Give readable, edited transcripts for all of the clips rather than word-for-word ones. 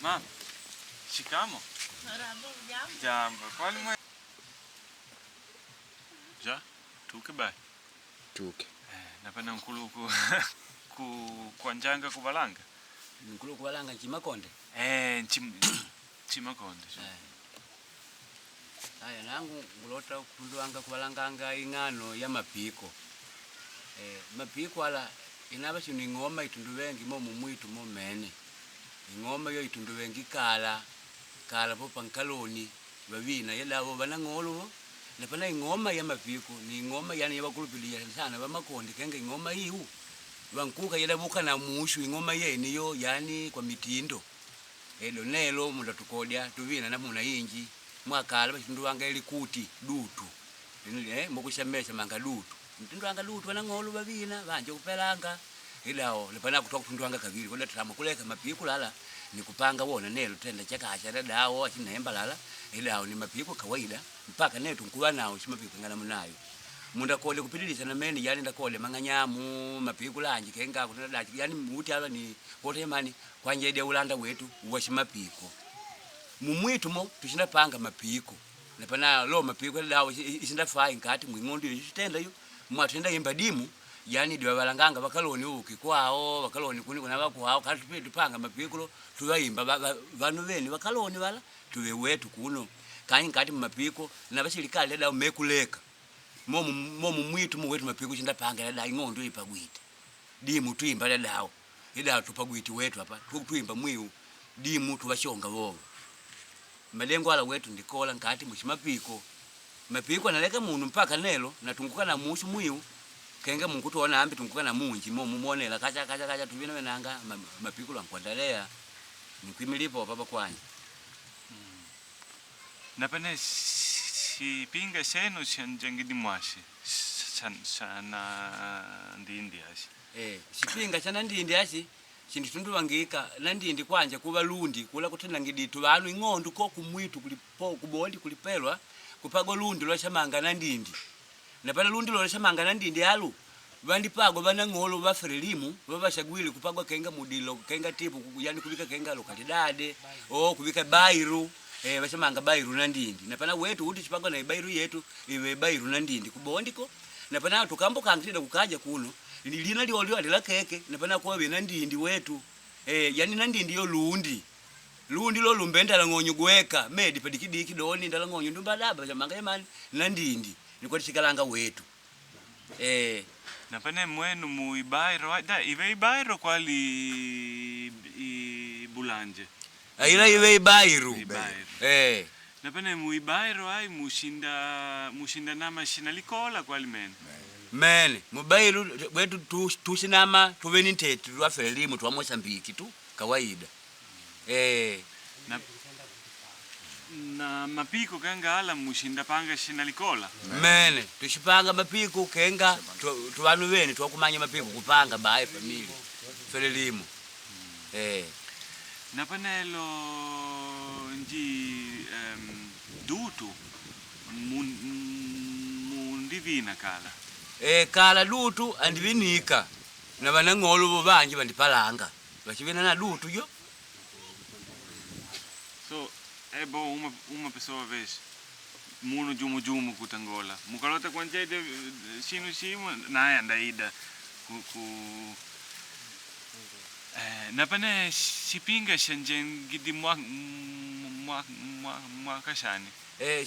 Mama, shikamo. Jambo. Kwani mwe Ja, tuke bai. Tuke. Napenda nkuluku ku kwanjanga kuvalanga. Nkulu kuvalanga nchimakonde. Eh, nchim chimakonde. Aya nangu ngulota kutundwanga kuvalanganga ing'ano ya mapiko. Mapiko ala inava chino ing'oma itundu wengi mo mumwitu mo mene. Ing'oma yo itundu wengi kala kala po pankaloni vavina yelavo vanang'olo vo napana ing'oma ya mapiko ni ing'oma yani yavakulupilia sana vamakonde kenga ing'oma iu vankuka yelavuka na mushu ing'oma yeniyo yani kwa mitindo. Elo nelo munda tukodya tuvina namuna inji mwakala vatundu wanga ilikuti dutu mokushamesha manga dutu mtundu wanga dutu vanang'olo vavina vanje kupelanga ilao lepana kutoka kutundu wanga kavili koda tama kuleka mapiko lala ni kupanga wona nelo tenda chakasha dadao achinemba lala ilao ni mapiko kawaida mpaka netu nkuwa nao chimapiko ngana munayo munda kole kupitiliza na meni yani ndakole mang'anyamu mapiko lanji kenga kutenda dachi yani muti ala ni kote mani kwanje ulanda wetu washimapiko mumwitu mo tushindapanga mapiko napana lo mapiko dawo isindafai nkati mwing'ondo ishitenda yo mwatenda imba dimu yani diwa balanganga bakaloni uki kwao bakaloni kuni kuna bakwao kati tupanga mapiko lo tuvaimba vanu veni bakaloni wala tuwe wetu kuno kanyi nkati mumapiko na basilikali dawo mekuleka momu momu mwitu mu wetu mapiko shindapanga da ing'ondo ipagwite dimu tuimba dawo ida tupagwiti wetu hapa tuimba mwiu dimu tuvashonga vovo malengo ala wetu ndikola nkati muchimapiko mapiko analeka munu mpaka nelo natunguka na mushu mwiu kenge mungu tuona ambi tunguka na munji mo mumonela kacha kacha kacha tuvina wenanga mapiko lwankwandalea nikwimilipo papa kwanje. Napenda sipinga senu shanjangidi mwashi. Sana ndindi ashi. Sipinga cha nandindi ashi chindu tunduwangika nandindi kwanja kuva lundi kula kutenda ngiditu vanu ing'ondo ko kumwitu kulipo kubondi kulipelwa kupago lundi lwashamanga nandindi napana lundi lwashamanga nandindi alu vandipago vanang'olo vaferelimu vavashagwile kupagwa kenga mudilo kenga tipu yani kubika kenga lokalidade o kubika bairu vashamanga bairu nandindi napana wetu uti chipagwa na bairu yetu iwe bairu nandindi kubondiko napana tukambo kangida kukaja kuno lina liolio alila keke napana kwa we nandindi wetu yani nandindi yo lundi lundi lo lumbenda la ng'onyo gweka medi padikidiki doni ndala ng'onyo ndumba daba chamanga yamani nandindi niko tishikalanga wetu. Napane mwenu mu ibairo da ive ibairo kwali i bulanje. Aila ive ibairu. Ibairu. Napane mu ibairo ai mushinda mushinda nama shina likola kwali mene. Mene mubairu wetu tusinama tuveni ntete twafelimu twa Mozambiki tu kawaida. Na mapiko kenga ala mushinda panga shina likola. Mene tushipanga mapiko kenga tuvanu vene twakumanya mapiko kupanga bae famili felelimu. Napanelo nji dutu mundivina kala. Kala dutu andivinika na vanang'olo vo vanji vandipalanga vachivina na dutu yo. So é bom uma pessoa vez muno jumu jumu kutangola mukalota kwanjede shinu shimu naye andaida ku, ku napane sipinga shanjengidi mwa mwa mwa mwakashani.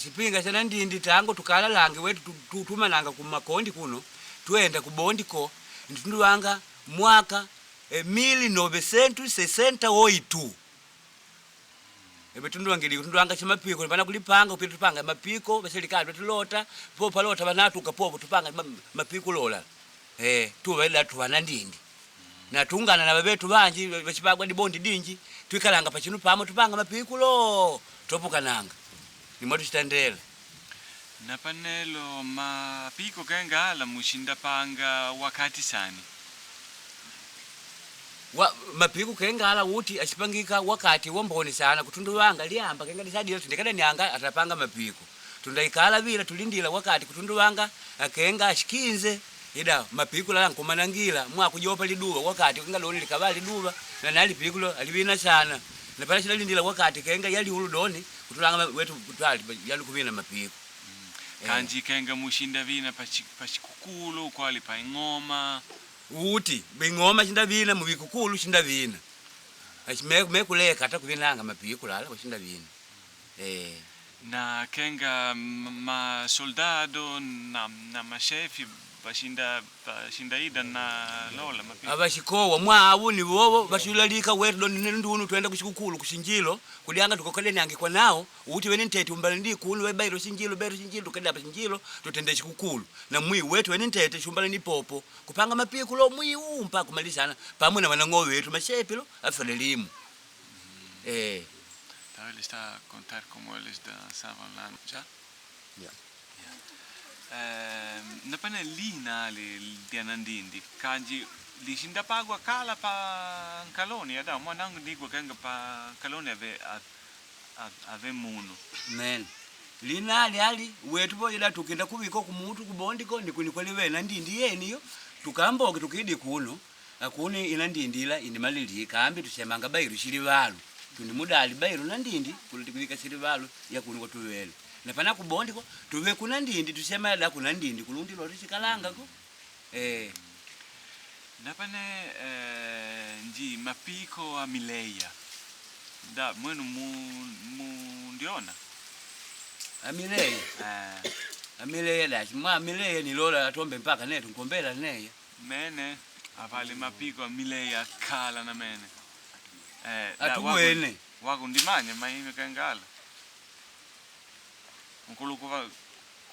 Sipinga cha nandindi tango tukalalange wetu tumananga kumakondi kuno twenda kubondiko ntunduwanga mwaka 1968 ebe tunduwangili tunduwanga chimapiko pana kulipanga upita tupanga mapiko baserikali batulota po palota banatuka popo tupanga mapiko lola tuwa tuwa nandindi na tungana na babetu banji bachipagwa dibondi dinji twikalanga pachinu pamo tupanga mapiko lo topukananga ni mwatu chitandela. Napanelo mapiko kenga ala mushinda panga wakati sani. Wa mapiko kenga ala uti achipangika wakati wamboni sana kutunduwanga liamba kenga disadilo tindekada nyanga atapanga mapiko tundaikala vila tulindila wakati kutunduwanga akenga ashikinze ida mapiko lala nkumanangila mwa kujopa liduwa wakati kenga loni likabali liduwa na nali pikulo alibina sana. Na pala shilindila wakati kenga yali uludoni kutulanga wetu kutwali yali kuvina mapiko. Kanji kenga mushinda vina pachikukulu kwali pa ing'oma. Uti bing'oma shinda vina muvikukulu shinda vina. Me kuleka hata kuvinanga mapiko lala kushinda vina. Na kenga ma soldado na mashefi bashinda ida na lola mapiko. Abashikowa mwawu ni wowo bashulalika wetu doni ndunu twenda kushikukulu kushinjilo kudyanga tukokole nyange kwa nao uti wene ntete umbali ndi kunu we bairo shinjilo bairo shinjilo tukada pa shinjilo tutende shikukulu na mwi wetu wene ntete shumbali ni popo kupanga mapiko lo mwi mpaka kumalizana pamwe na wanang'o wetu mashepilo afadelimu. Tá, ele está a contar como eles dançavam lá, já? Yeah. Napane lina ali dianandindi kanji lishinda pagwa kala pa nkaloni ada mwanangu ndigwa kenga pa nkaloni ave munu men lina ali ali wetu boyela tukenda kubiko kumutu kubondiko nikunikweliwe na ndindi yeniyo tukamboke tukidi kuno akuni ina ndindila indi kambi tusemanga bairu shili valu tundi mudali bairu na ndindi kuliti shili valu yakuni kwatuwele na pana kubondiko tuve kuna ndindi tusema da kuna ndindi kulundi lori shikalanga ko. Napane nji mapiko a mileya da mwenu mu ndiona amileya. Amileya da mwa mileya ni lola atombe mpaka netu nkombela neya mene avali mapiko a mileya kala na mene. Atuwene wakundimanya maime kangala nkulu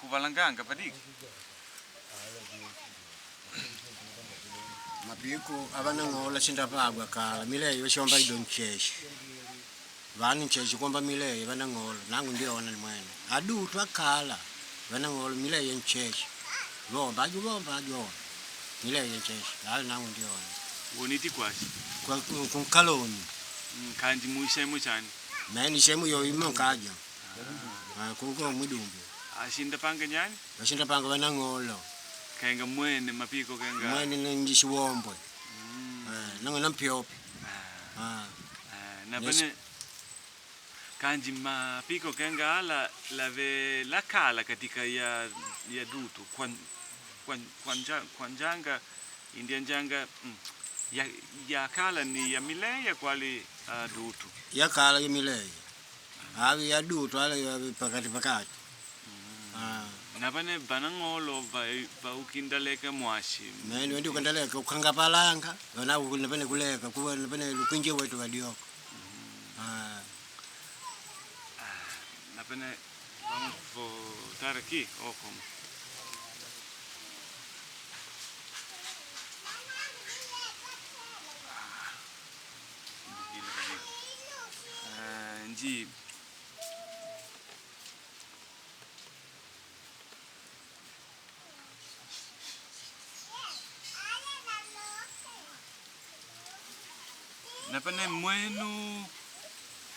kuvalanganga padiki Mapiko abanang'ola sindapagwa kala mileyo bashomba ido ncheshi vani ncheshi komba mileyo banang'ola nangu ndiona ni mwene adutu akala banang'ola mileyo ncheshi bomba aju bomba ajo mileyo ncheshi ali nangu ndiona woniti kwashi kwa kunkaloni kanji muishemu chani meni shemu yo imo kaja kuko mwidumbi ashinda panga nyani bashinda panga banang'ola kenga mwene mapiko kenga mwene nji wombwe nango nampyope Na bene kanji mapiko kenga ala lave la kala katika ya dutu kwa njanga india njanga ya kala ni ya mileya kwali dutu ya kala ya mileya avi ya dutu ala ya pakati pakati. Na bane banang'olo va ukindaleka mwashi mene wendi ukandaleka ukanga palanga wana napane kuleka kuwa napane lukwinje wetu wadioko. Napane vamos voltar aqui ou como? Nji napane mwenu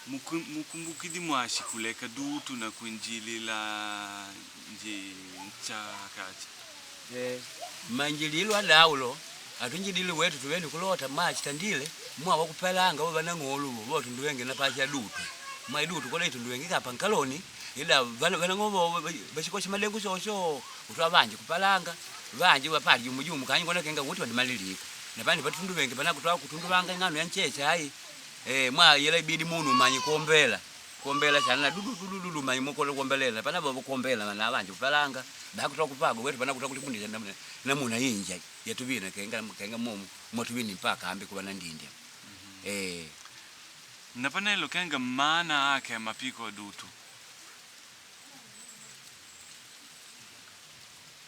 mukumbukidi mwashi kuleka dutu na kuinjilila nji nchakachi. Manjililo adaulo atunjidile wetu tuwendi kulota machi tandile mwa wakupelanga bo banang'olu bo tunduwenge na pacha dutu mwa dutu kola itunduwenge kapa nkaloni ila banang'obo bashikosha malengo shosho utwa banje kupalanga banje wapali jumujumu kanyi kona kenga kuti wandimalilika na bani patunduwenge bana kutwa kutundubanga ngano ya nchecha ai mwa yela ibidi munu manyi kuombela kuombela sana dudu dudu dudu manyi mukolo kuombelela pana babo kuombela na banje kupalanga bakutwa kupago wetu pana kutwa kutifundisha namuna inja yatubina kenga kenga mumu mwatubini mpaka ambi kuba na ndindi. Napane kenga maana ake mapiko dutu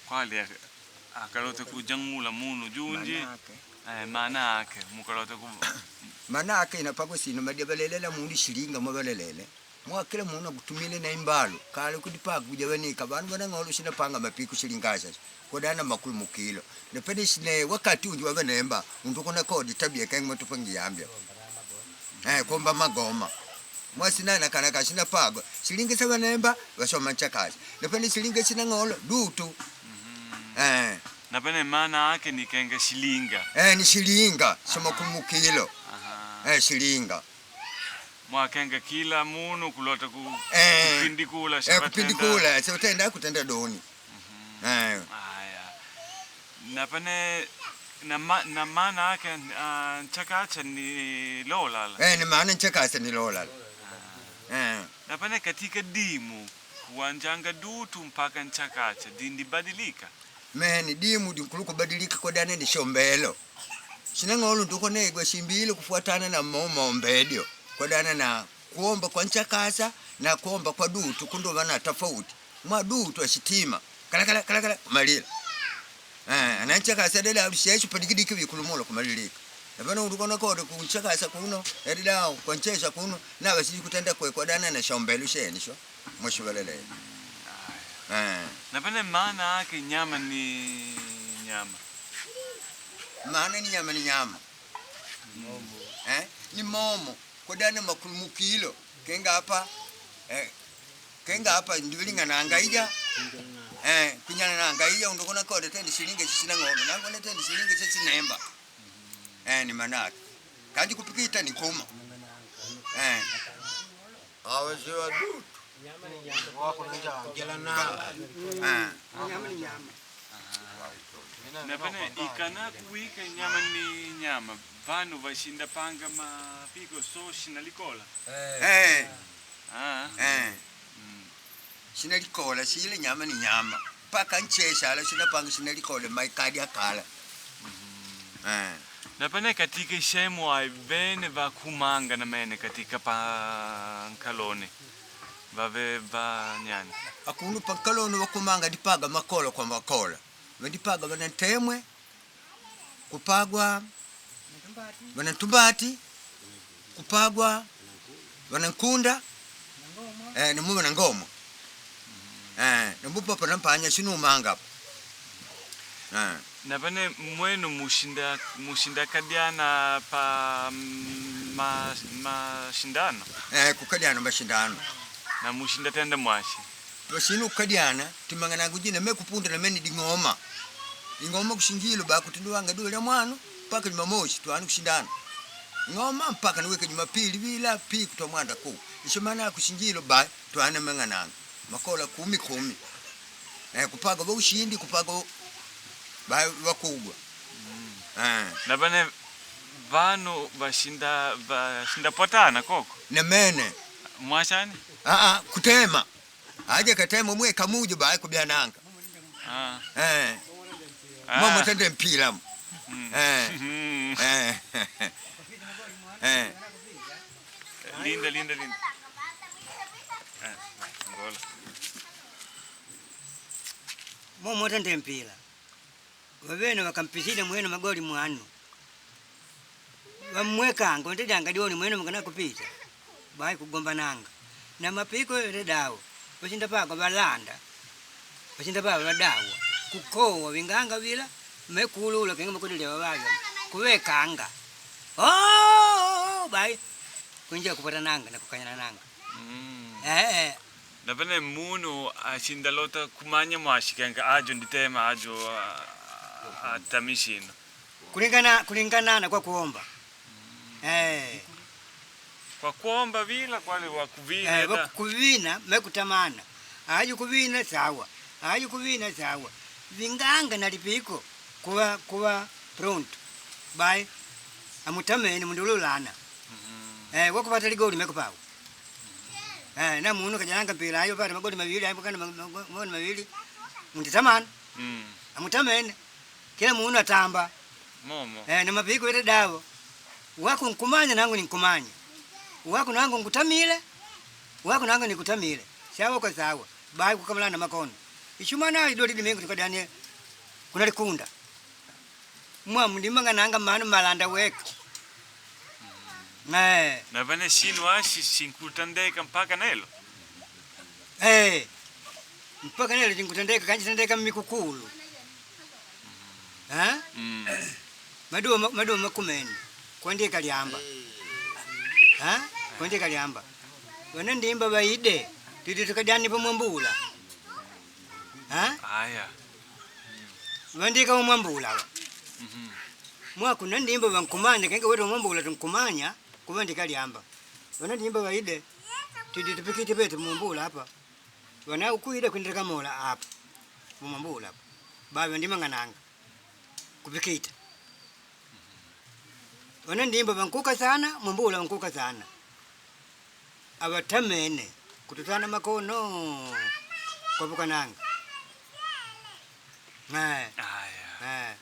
kwali akalote kujangula munu junji maana ake mukalote ku manake inapagwa sino madia balelela mundu shilinga mwabalelele mwakila mundu akutumile na imbalo kale kudipaga kujabanika bandu banang'olo sina panga mapiko shilinga sasa kodana makulu mukilo nepene sine wakati unji wabanemba undu kona kodi tabia kenga matupangi yambia komba magoma mwasinana kana kasina pagwa shilinga sabanemba basoma nchakazi nepene shilinga sina ng'olo dutu. Napene maana ake ni kenga shilinga ni shilinga soma kumukilo. Shilinga. Mwakenga kila munu kulota ku Eh. kupindikula Eh, shavatenda- kupindikula savatenda kutenda doni. Eh. Aya. Na pane na, na maana ake nchakacha ni lolala. Eh, ni maana nchakasa ni lolala. Eh. Na pane katika dimu kuanjanga dutu mpaka nchakacha dindibadilika. Mene dimu dinkulu kubadilika kodana ni shombelo. Shinang'olo nduko negwa shimbile kufuatana na momombedio. Kodana na kuomba kwa nchakasa na kuomba kwa dutu kunduva na tofauti. Mwa dutu ashitima. Kala kala kala kala kumalila. Eh, na nchakasa dela usheshu padikidiki vikulumulo kumalilika. Napano ndukona kode kunchakasa kuno, edida kwa nchesha kuno na basiji kutenda kwe kodana na shombelo shenisho. Mwashubalele. Eh. Na pane maana ake nyama ni nyama. Maana ni nyama ni nyama. Eh? Ni momo kodana makulumukilo kenga hapa eh, kenga hapa ndivilingana angaija eh, kunyana na angaija undokona kode tendi shilingi chisina ng'ombe nango ne tendi shilingi chesinemba eh, ni manake kanji kupikita ni kuma eh. Aweziwa dutu Eh. Na pane ikana kuwika nyama ni nyama. Vanu vashinda panga mapiko so shinalikola. Eh. Ah. Eh. Shinalikola shile nyama ni nyama paka nchesha ala shinapanga shinalikola maikadi akala eh. Na pane katika shemu ai vene va kumanga na mene katika pankaloni. Vave va nyani. Akunu pankalono wakumanga dipaga makola kwa makola vandipaga vanantemwe kupagwa vanantumbati kupagwa vanankunda eh, namu vanangomwa eh, namupapa nampanya sinumanga eh. Na pane mwenu mushinda mushinda kadiana pa mashindano Eh, kukadiana mashindano na mushinda tenda mwashi. pasina kukadiana timangana kujina mekupunda namene ding'oma ing'oma kushingilo bakutindiwanga duwe lya mwanu mpaka jumamosi twanu kushindana ng'oma mpaka niweke jumapili bila pi kutwa mwanda ku isho maana kushingilo ba twana mang'ananga makola kumi kumi eh, kupaga ba ushindi kupaga ba wakugwa eh. Na pane vanu vashinda vashinda potana koko. Nemene Mwashani? ah ah kutema aje katema mwe kamujo ba kubyananga Ah. eh. Ah. Mama tende mpira Mm. eh. Mm. Eh. Eh. Linda linda linda. Eh, ngola. Momo tende mpira wavene wakampisile mwene magoli mwanu wamwekanga ndidanga dioni mwene mukana kupita bai kugombananga na mapiko redawo vashinda pako valanda vashinda pako vadawa kukowa vinganga vila mekulula kenga makudilewa vavyo kuwekanga oh, bai kunjia kupatananga na kukanyananga Mm. eh, eh. Na pane munu ashinda lota kumanya mwashi kenga ajo nditema ajo atamishino. Kulingana kulinganana kwa kuomba eh. Kwa kuomba vila kwale wakuvina Eh, da. kuvina mekutamana aji kuvina sawa aji kuvina sawa vinganga na lipiko kuwa kuwa pronto bai amutameni mundululana eh wakupata ligoli mekupawa eh na munu kajalanga mpira ayo pata magoli mawili ayo kana magoli mawili munditamana Mm. amutameni kila munu atamba Momo. eh na mapiko ile dawo wako nkumanya nangu ninkumanya wako nangu nkutamile wako nangu nikutamile sawa kwa sawa bai kukamlana makono ichumana idoli limengo tukadanie kuna likunda mwa mndimanga nanga manu malanda weka eh Na pane shinu ashi shinkutandeka mpaka nelo. eh mpaka nelo chinkutandeka kanjitandeka mikukulu eh Mm. maduwa maduwa makumene kwandika lyamba ha kwandika lyamba wana ndimba baide titi tukadani pamwambula ha Aya. vandika umwambula wa Mhm. mwakuna ndimba vankumanya kenge wetu umwambula tunkumanya kuvandika lyamba Vanandimba vaide tidi tupikite pete mumbula hapa wana ukuida kwendeka mola hapa mumambula hapa bawe ndimang'ananga kupikita wanandimba vankuka sana mwambula vankuka sana awatamene kututana makono kwapukananga eh Aya. eh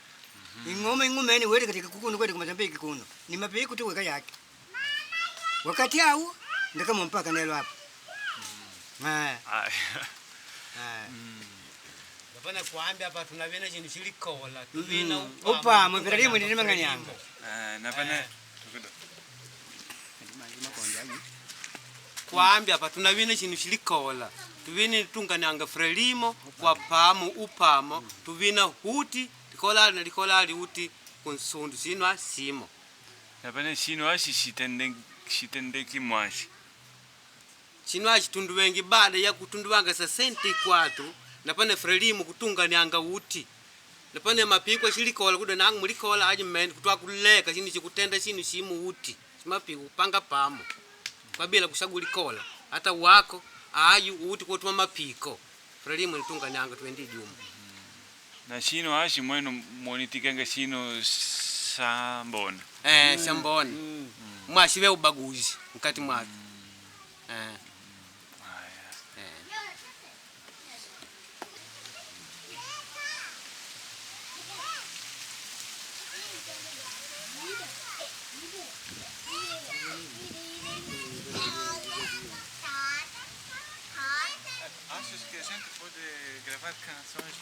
ing'oma ing'umene wete katika kukuno kwete kumazambiki kuno ni mapiku tu weka yake wakati au ndakama mpaka nelo hapa eh Aya. eh Hapana kuambia hapa tunavena chintu chilikola tuvina upamwe pera limwe ndilimang'anyanga Eh, napane. Kuambia hapa tunavina chintu chilikola tuvina tungananga frelimo kwa pamo upamo tuvina huti likolali na likolali uti kunsundu sino asimo Napane shino ashi shitende shitendeki mwashi. chino achitundu wengi baada ya kutunduwanga 64 napane frelimo kutunganianga uti napane mapiko chilikola kuda nangu mulikola aji mmene kutwa kuleka chinu chikutenda chinu chimu uti chimapiko kupanga pamo kwabila kushagulikola hata wako ayu uti kutuma mapiko frelimo nitunganianga twendi juma Na shino ashi mwenu monitikanga shino sambona. eh shamboni mwashive ubaguzi mkati mwake eh Aya. eh Achas que a gente pode gravar canções?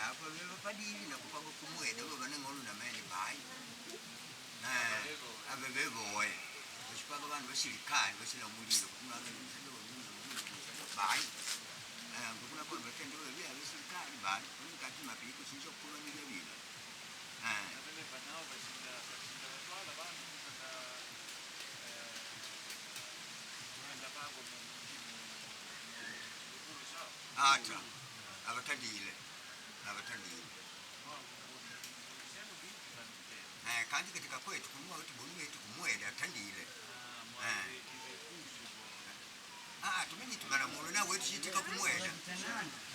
Apo bebapadili nakupaga kumweda bo banang'olo namene bayi abebegowe bashipaga bantu basilikali basila mulilo bayi ngukuna batende bebya basilikali bayi kati mapiko sinza kukubanila bino. Ata abatandile abatandile kandi katika kwetu kumwa wetu bunu wetu kumweda atandile. Ah, tumenyi tumana mulo na wetu shitika kumweda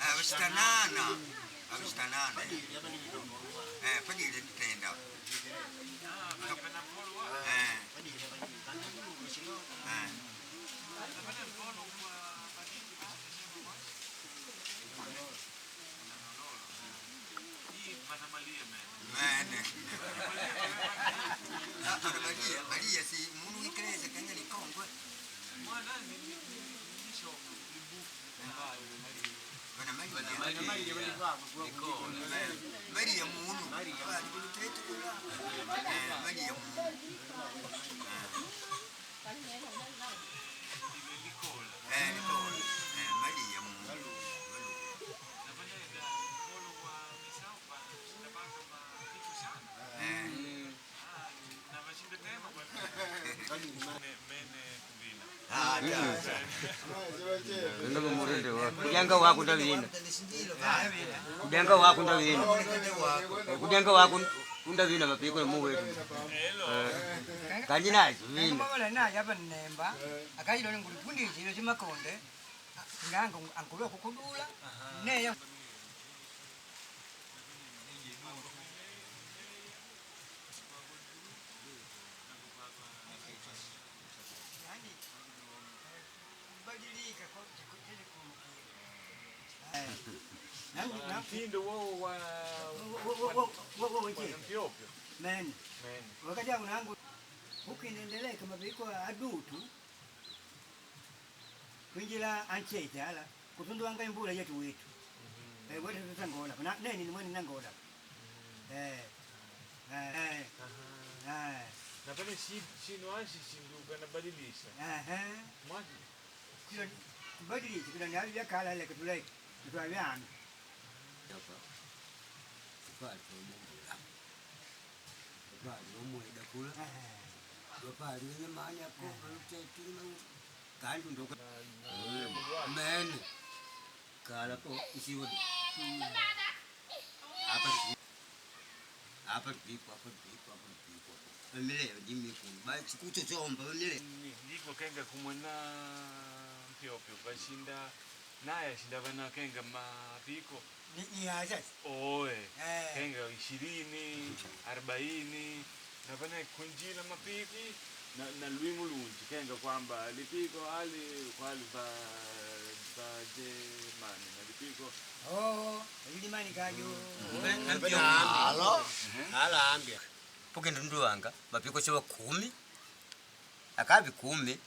abasitanana abasitanana padile nditenda Mene. Ana Maria, Maria si munu ikreza kanga ni kongwe. Bana Maria. Maria munu. Bali kulutete kula. Maria munu. Nicola. Maria munu. Kudyanga wako ndavina kudyanga wako ndavina kudyanga wako undavina mapiko muwetu kanji nacho vina Mabala naye apa nnemba akayilo ngulipundisile chimakonde nganga ankulwa kukudula neya. Yani, kubadilika kwa Mtindo wo wa Wo wa mpyopyo. Mene. Mene. Wakati ako nangu ukinendeleka mapiko adutu kwinjila anchete ala kutunduwanga imbula yetu wetu. Eh, wetu tutangola na neni ni mwene nangola. Eh. Eh. Eh. Na pale shino ashi shinduka na badilisha. Eh. Mwaji. Kila kubadilisha kila ni vya kala ile kituleke tutwavyana. Pali pomula. Pali omweda kula. Pali nyamanya ko lutetu kandu ndoka. Mene. Kala ko isiwo. Apa apa biko apa biko apa biko. Mile ndimi ku. Ba chikucho chomba mile. Ndiko kenga kumwena mpyopyo bashinda naye ashinda bana kenga mapiko. Ni aja. Oe. Eh. Kenga 20, 40 na bana kunjila mapiki na lwimu lunji kenga kwamba lipiko ali kwali ba ba mani na lipiko. Oh, ilimani kajo. Alo. Ala ambia. Puke ndunduwanga mapiko chewa 10. Akabi 10.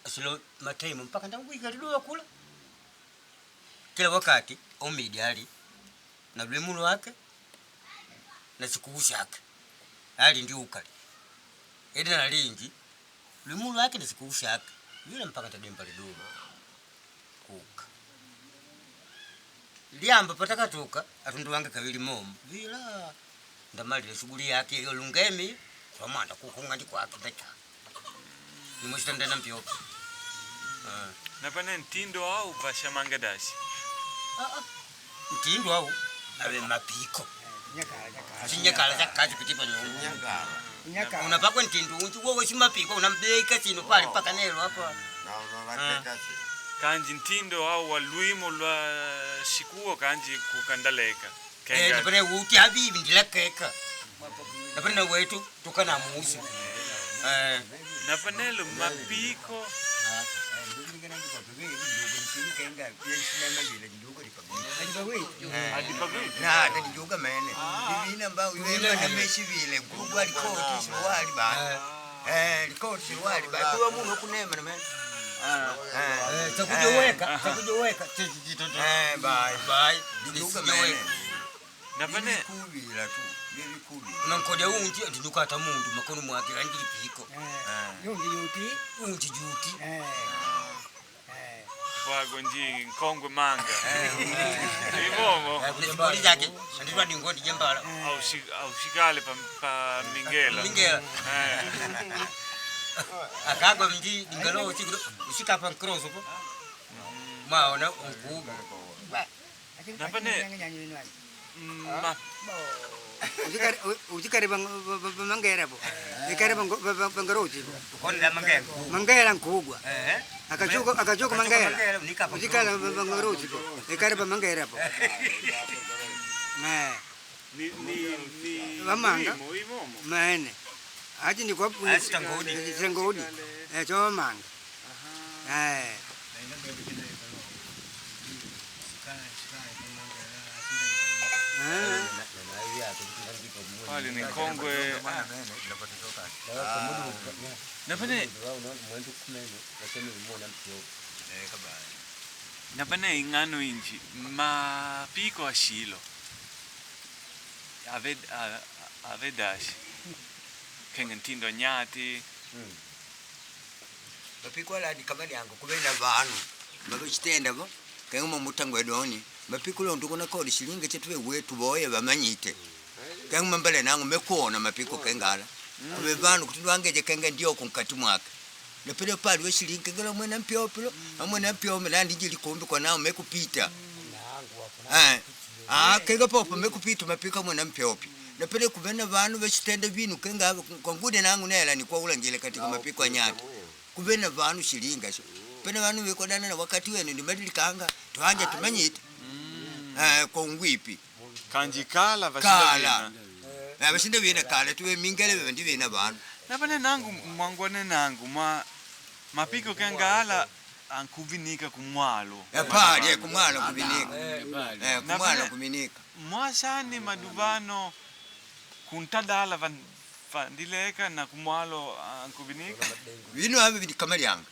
Asilo mataimu mpaka ndangwika liduwa kula. Kila wakati omidi ali na lwimu wake na chikubu chake. Ali ndi ukali. Ede na lingi lwimu wake na chikubu chake. Yule mpaka tademba liduwa. Kuka. Liamba patakatuka atunduwanga kawili momo. Vila ndamalile shughuli yake iyo lungemi twamanda kukunga ndi kwake ndeka. Nimwishitanda na mpyopo. Na pane ntindo au vashamanga dashi. Ntindo au awe mapiko. Nyakala nyakala. Chinyakala chakachi kutipa nyungu. Nyakala. Unapakwa ntindo unji wowe chimapiko unambeka chino pali mpaka nelo hapa. Kanji ntindo au wa lwimo lwa shikuo kanji kukandaleka. Eh, napane uti habibi ndilakeka. Napane na wetu tukana musi. Eh, Na panelo mapiko nadijuga mene divina mbao iwema nameshivile gugwa likoti siwali ba eh likoti siwali ba kuwa muno kunema na mene eh, chakujoweka, chakujoweka. eh bye Bye. dijuga mene na pane kubila tu bibikubila Unankoja unji ndinukata mundu makono mwake rangi piko. Yongi yuti. Unji juti. Eh. Eh. vago nji nkongwe manga. Imomo Nesiboli zake anditwa ndingodi jembala. au shikale pa mingela. Mingela. Eh. Akagwa mji dingalo usiku usikapa nkroso po. Maona unkuga. Napane- Ma Uzikare bangera bo. Ikare bangaroji bo. Ukonda mangela. Mangela nkugwa. Eh. Akachuko akachuko mangela. Nikapa. Uzikala bangaroji bo. Ikare bangera bo. Eh. ni Vamanga. lwimo imomo. Mene. Aji ni kwa Sitangodi. Sitangodi. Eh, cho manga. Eh. Eh. Pale ni kongwe. Na pane ing'ano inji mapiko ashilo. Ave dashi. Kenga ntindo nyati. Mapiko ala ni kama yangu kubenda vanu mabachitenda bo kenga mutango edoni mapiko londo kuna kodi shilingi chetuwe wetu boye bamanyite kenga mambale nangu mekuona mapiko kengala kube vanu kutulwangeje kenga ndio kunkati mwake napele pali we shilingi kengela mwena mpyopilo amwena mpyo melandi jili kumbi kwa nao mekupita eh ah kenga popo mekupita mapiko mwena mpyopi napele kubena vanu bechitenda binu kenga kwangude nangu nela ni kwa ulangile katika mapiko anyati kubena vanu shilinga sho pena vanu vekodana na wakati wenu ndimadilikanga twanja tumanyite eh kwa ngwipi Kanji kala vashinda kala vina. na bashinda vina kala tuwe mingele bandi vina vanu Na pane nangu mwangwane nangu ma mapiko kenga ala ankuvinika kumwalo. Pali kumwalo kuvinika. Pali. Kumwalo kuvinika. Mwasani maduvano kuntadala vandileka na kumwalo ankuvinika. Vino avi vili kama lyanga.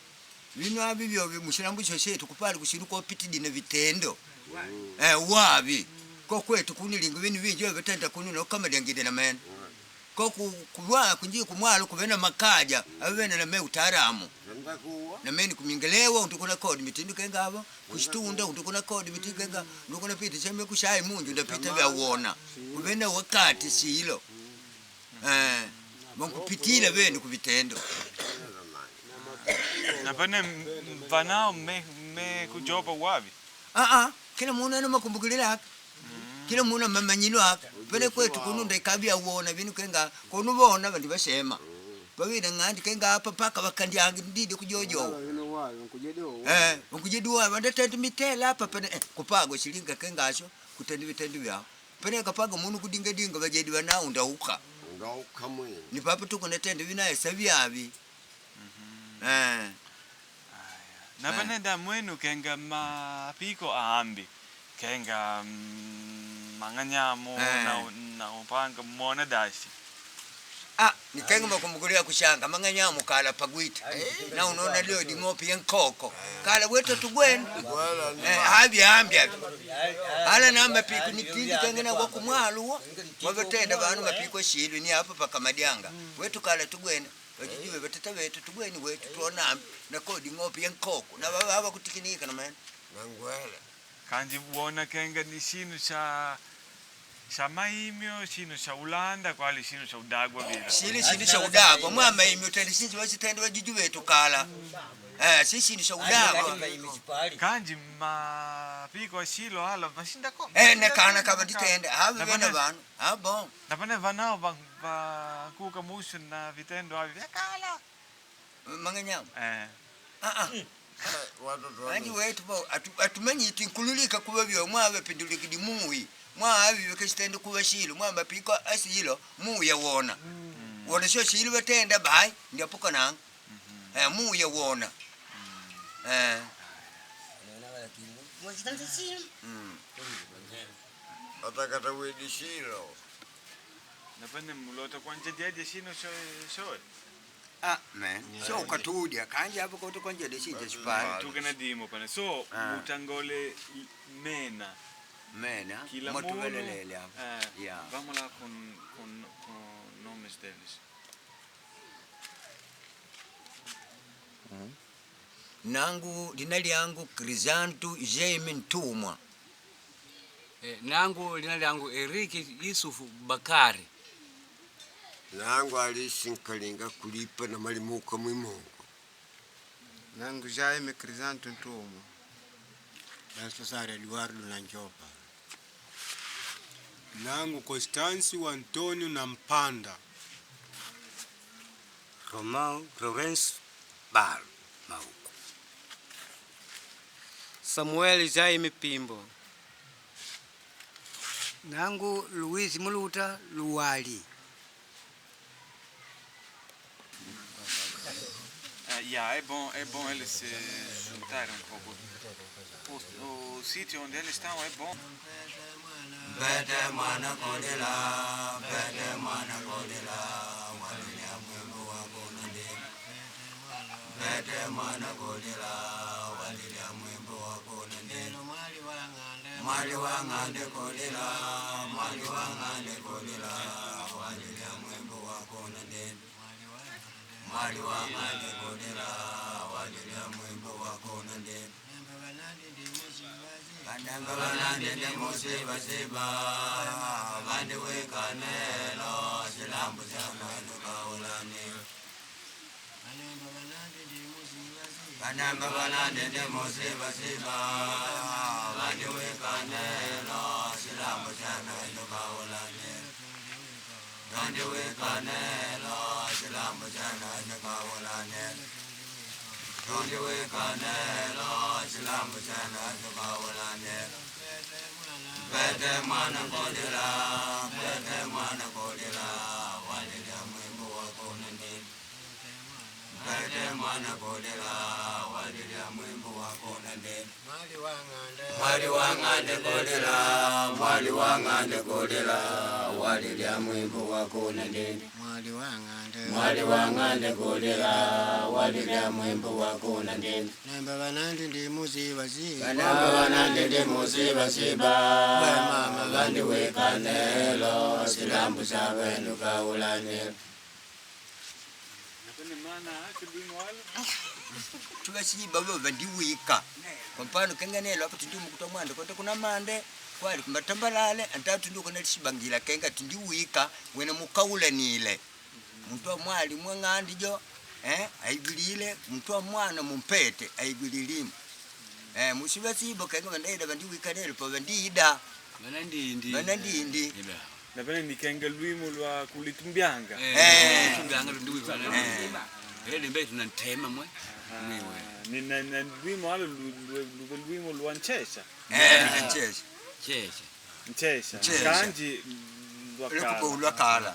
Vino avi vyo mushilambu shetu kupali kushiru kopitidi na vitendo. Wavi. Ko kwetu kunilinga vinu vinji vatenda kununo kama lyangide na mene. Ko kuwa kunji kumwalo kuvena makaja avena na me utaalamu. Na meni kumingelewa ndukuna kodi mitindo kenga avo kushitunda ndukuna kodi mitindo kenga ndukuna pita cheme kushai munju ndapita vyawona kuvena wakati silo vankupitila vene kuvitendo. Na pane vanao me kujopa wavi. Kila munu ana makumbukilila ake. Kila munu amamanyilo ake. Pene kwetu kununda ikabya wona vinu kenga kunu vona vandu vasema. Vavina ng'andi kenga apa paka vakandyangi ndidi kujojowa. Nkujeduwa vandatenda mitela apa pene kupagwa shilinga kengasho kutenda vitendo vyao. Pene kapaga munu kudinga dinga vajedi vanao ndauka. Ni papa tukunatenda vinaye savyavi. Na pane da mwenu kenga mapiko aambi. Kenga mang'anyamo na upanga mona dashi. Nikenga makumbukulia kushanga mang'anyamo kala pagwita. Na unaona leo ding'opi ya nkoko. Kala wetu tugwena. Habi ambi habi. Ala na mapiko nitindi kenga na wakumwalo. Wavetenda banu mapiko shilu ni hapa pakamadianga. Wetu kala tugwena. Wajijiwe batata wetu tugweni wetu tuona na kodi ng'opi ya nkoko. Na baba haba kutikinika na mena. Nangwele. Kanji wona kenga ni shinu cha maimyo, shinu cha Ulanda, kwali shinu cha udagwa vila. Shili shinu cha udagwa, mwa maimyo tende shinji wachitende wajuju wetu kala. Si shinu cha udagwa. Kanji mapiko shilo alo mashinda ko. Ne kana kaba ditende, habe vena banu. Bon. Na pane vanao va kuka mushu na vitendo avi vya kala. Manganyama. Anji wetu bo atumanyiti nkululika kuba byo mwabe pindulikidi muyi. Mwabi bekashitende kuba shilo mwa mapiko asilo muya wona. Wona sho shilo batenda bai ndiapuka nanga. Muya wona. Atakata wedi shilo. Napane mulota kwanje jeje shino sho. Man. So ukatudia kanje hapo koto kwanje deshinje shipali. Tukena dimo pane. So mutangole mena. Mena. Kila Moto munu. velelele hapo. Vamos lá con nomes deles. Nangu lina lyangu Crisanto Jaime Ntumwa. Nangu lina lyangu Eriki Yusufu Bakari. Nangu alisinkalinga kulipa na malimuka mwimungu. Nangu Jaime Crisanto Ntumwa. Baltasar Eduardo Nanjopa. Nangu Constancio Antonio Nampanda. Romão Lourenço Balo Mauco. Samuel Jaime Pimbo. Nangu Luiz Muluta Luwali. É bom eles se juntarem um pouco. O sítio onde eles estão é bom. Bete mwana kodela, bete mwana kodela, walinya mwembo wako nande. Bete mwana kodela, walinya mwembo wako nande. Mwali wa ng'ande kodela, mwali wa ng'ande kodela, walinya mwembo wako nande. Mwali wa ng'ande kodela, walinya mwembo wako nande. Bandanga banande ndemose baseba, bande wekanelo, silambu chamwendo kaulani. Bandanga banande ndemose baseba, bande wekanelo, silambu chamwendo kaulani. Bande wekanelo, silambu chamwendo kaulani. Bande wekanelo, silambu chamwendo kaulani. Bete mwana kodela, bete mwana kodela, walila mwembo wako nani. Bete mwana kodela, walila mwembo Mwali wang'ande kolera, mwali wang'ande kolera, walilya mwimbo wako na ndende. Mwali wang'ande. Mwali wang'ande kolera, walilya mwimbo wako na ndende. Namba banandi ndi muzibaziba. Banamba banandi ndi muzibaziba. We mama Bandiwekanelo, silambu sabenu kaulanelo. Napene mana ake lwimo walo. Tuvasiba vo vandiwika. Kwa mfano kenganelo apo tindimu kutwa mwande kote kuna mande kwali kumatambalale anta tindu kuna lisibangila kenga tindiwika wena mukaulanile. Muntu wa mwali mwang'andi jo aigilile muntu wa mwana mumpete aigililimu. Musibasiba kenga vandaida vandiwika lelo pa vandiida. Vana ndindi. Vana ndindi. Napene nikenga lwimo lwa kulitumbyanga. Tumbyanga lundiwika. Ele limbe tunantema mwe. Mwiwe. Ni na na lwimo alo lwimo lwa nchesha. Nchesha. Chesha. Nchesha. Nchesha. Kanji lwakala. Lwakala.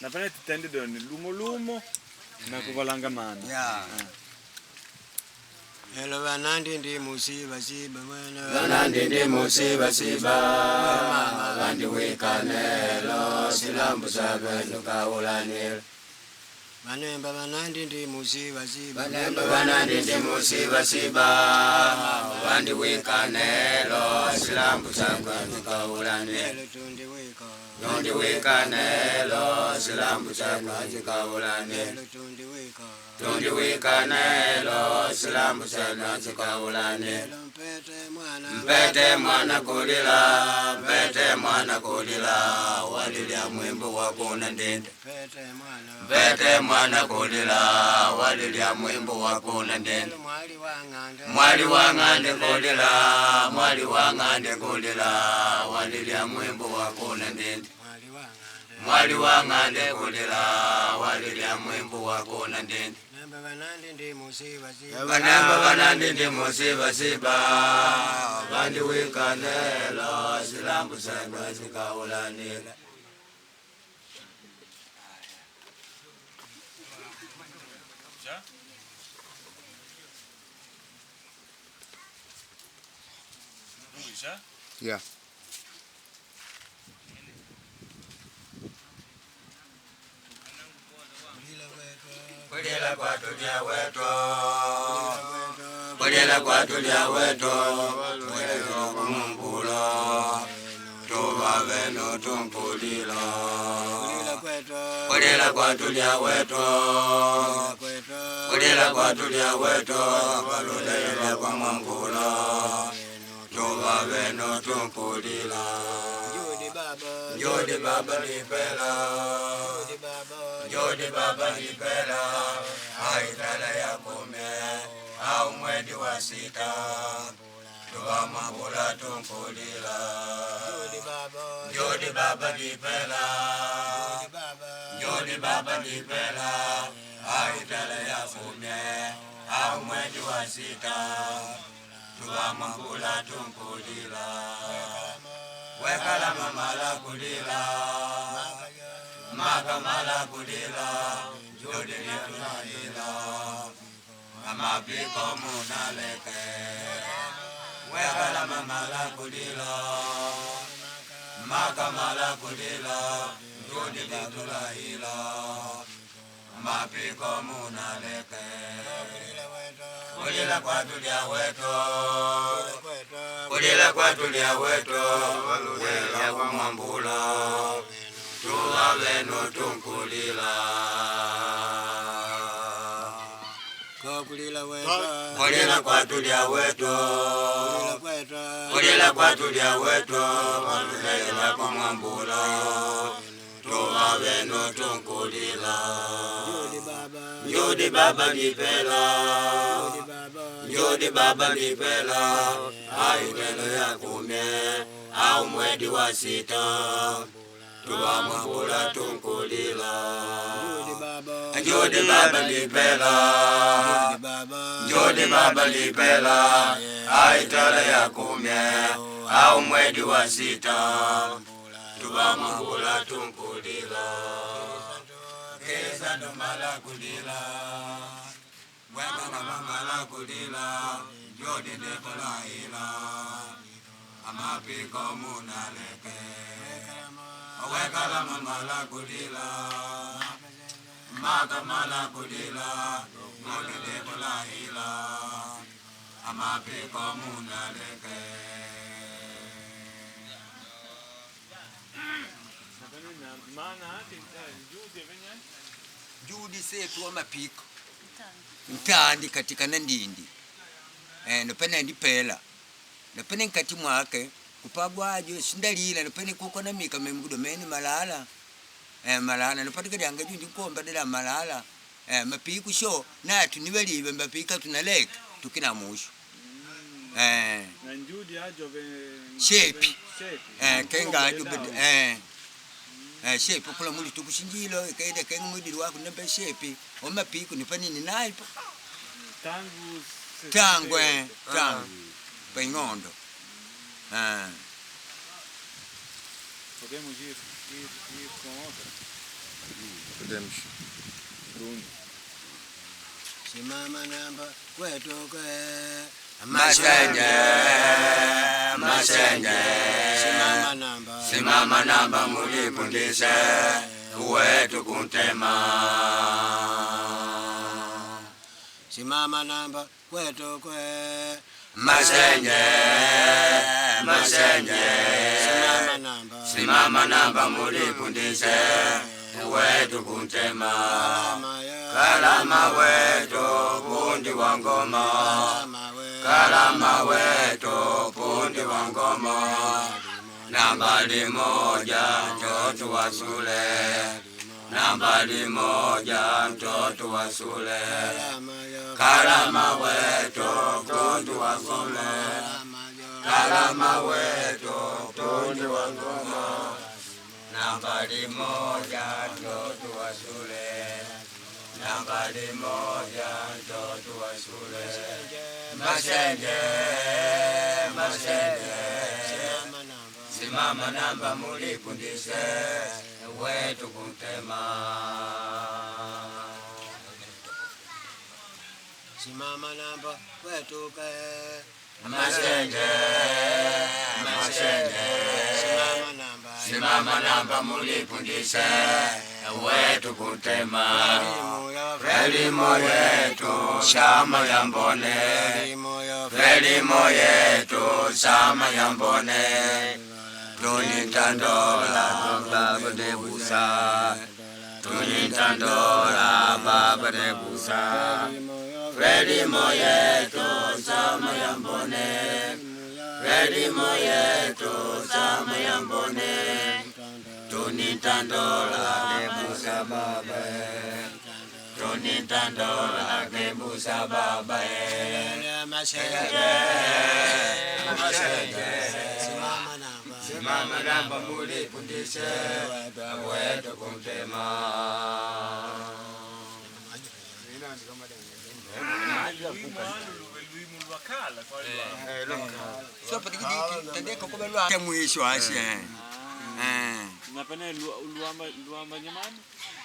Napene tutende doni lumo lumo na kuvalanga mana. Yeah. Elo banandi ndi musibaziba mwene. Banandi ndi musibaziba, bandiwekanelo, silambu sabenu kaulanelo. Banemba banandi ndi musibaziba. Banemba banandi ndi musibaziba, bandiwekanelo, silambu sabenu kaulanelo. Elo tundiwika. Tundiwekanelo, silambu sabenu kaulanelo. Elo tundiwika. Tundiwekanelo, silambu sabenu kaulanelo. Elo mpete mwana. Mpete mwana kulila, mpete mwana kulila, walilya mwimbo wako na ndende. Mpete mwana. Mpete mwana kulila, walilya mwimbo wako na ndende. Elo mwali wang'ande. Mwali wang'ande kulila, mwali wang'ande kulila, walilya mwimbo wako na ndende. Mwali wang'ande. Mwali wang'ande kulila, walilya mwimbo wako na ndende. Namba banandi ndi musibaziba. Banamba banandi ndi musibasiba, bandiwikanelo, silambu sebe sikaulanile. Ja? Ja? Yeah. Kulila kwatulya weto, kulila kwatulya weto, kulila kumumbula, tuva veno tumpulila. Kulila kwatulya weto, kulila kwatulya weto, kulila kumumbula, tuva veno tumpulila. Njodi baba nipela, njodi baba nipela, aitala ya kume, au mwedi wa sita, tuwa mabula tumpulila. Njodi baba nipela, njodi baba nipela, aitala ya kume, au mwedi wa sita, tuwa mabula tumpulila. Wekala mamala kulila, maka mala kulila, jodi litulaila, amapiko munaleke. Wekala mamala kulila, maka mala kulila, jodi litulaila, amapiko munaleke. Kulila kwatulya weto, kulila kwatulya weto, kulila kumwambula, tuwa venu tunkulila. Kulila weto. Kulila kwatulya weto, kulila kwatulya weto, kulila kumwambula, tuwa venu tunkulila. Njodi baba nipela, njodi baba nipela, aitelo ya kume, au mwedi wa sita, tuwa mwambula tunkulila. Njodi baba nipela, njodi baba nipela, aitelo ya kume, au mwedi wa sita, tuwa mwambula tunkulila. Kesa ndo mala kulila, weka na mama la kulila, Yodidekolaila amapiko munaleke awekala mamala kulila makamala kulila yodidekolaila amapiko munaleke. Juhudi setu wa mapiko mtandi katika na ndindi nopene ndipela nopene nkati mwake kupagwajo sindalila nopene kuko na mika memgudo mene malala malala nopatika dyanga jundi nkomba dela malala mapiku sho natu nibalibe mapika tunaleka tukina musho Na njudi ajo ve Shepi. Shepi. Kenga ajo shepi kula muli tukushinjilo ikaida kenga mwidili wako nembe shepi omapiku nipanini naipo Tangu tangu tangu paing'ondo. Podemos ir com outra? Podemos. Bruno. Simama namba kwetoke. Mashenje, mashenje. Simama namba. Simama namba mulipundise wetu kuntema. Simama namba kwetoke. Mashenje, mashenje. Simama namba. Simama namba mulipundise wetu kuntema. Kalama wetu pundi wa ngoma. Kalama wetu pundi wa ngoma. Nambari moja mtoto wa shule. Nambari moja mtoto wa shule. Kalama wetu pundi wa shule. Kalama wetu pundi wa ngoma. Nambari moja mtoto wa shule. Nambari moja mtoto wa shule. Mashenje, mashenje. Simama namba mulipundise wetu kuntema. Simama namba kwetoke. Mashenje, mashenje. Simama namba. Simama namba mulipundise wetu kuntema. Frelimo yetu shama ya mbone. Frelimo yetu shama ya mbone. Tunintandola baba debusa. Tunintandola baba debusa. Frelimo yetu shama ya mbone. Frelimo yetu shama ya mbone. Tunintandola debusa baba. Tunintandola debusa baba. Mashenje, Mashenje. Simama namba. Simama namba mulipundishe wetu kumtema. Tendeka kuba mwisho ashe Napene luamba luamba nyamani?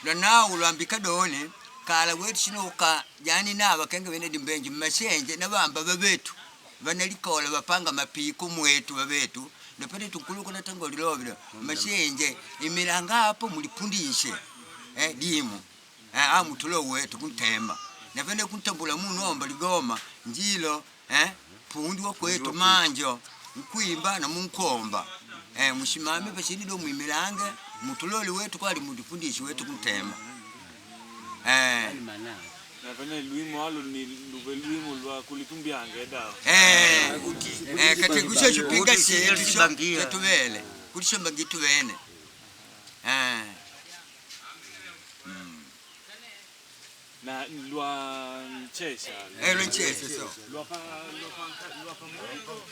lwanau lwambika doni kala wetu shinoka yani nava kenge vene dimbenji mmashenje navamba vavetu vanalikola vapanga mapiko mwetu vavetu napene tukuluko natango lilovilo mashenje imilanga apo mulipundishe dimu amutulo wetu kuntema napene kuntambula munomba ligoma njilo pundi wa kwetu manjo nkwimba na munkomba mushimame pashinido mwimilange mutuloli wetu kwali mutufundishe wetu kuntema Napene luimo alo ni luve luimo lwa kulitumbiange dawa. Kati kucho chipinga chetu chetuvele kulishombangi tuvene Na lwa nchesha. Lwa nchesha, so. Lwa pa lwa pa lwa pa mwito.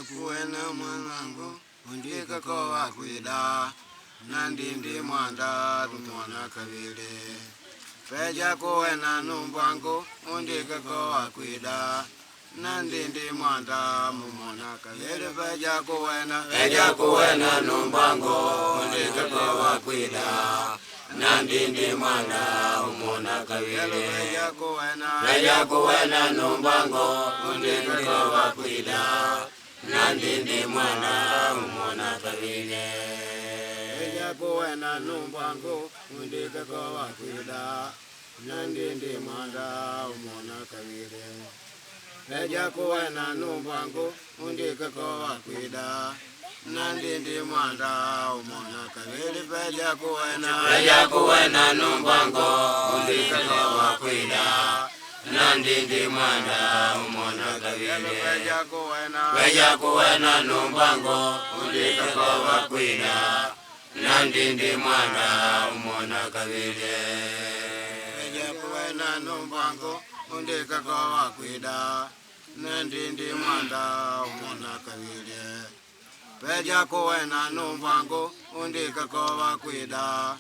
Kuwena mwanangu undikako wakwida nandindi mwanda tumona kabili peja kuwena numbwangu undikako wakwida nandindi mwanda mumona kabili peja kuwena peja kuwena numbwangu undikako wakwida nandindi mwanda umona kabili peja kuwena peja kuwena numbwangu undikako wakwida nandindi mwana umona kabile eja kuwena numbwangu undikako wakwida nandindi mwanda umona kabile eja kuwena numbwangu undikako wakwida nandindi mwanda umona kabile peja kuwena peja kuwena numbwangu undikako wakwida nandindi mwanda umona kabile peja kuwena numbwangu undikako wakwida nandindi mwanda umona kabile peja kuwena numbwangu undikako wakwida nandindi mwanda umona kabile peja kuwena numbwangu undikako wakwida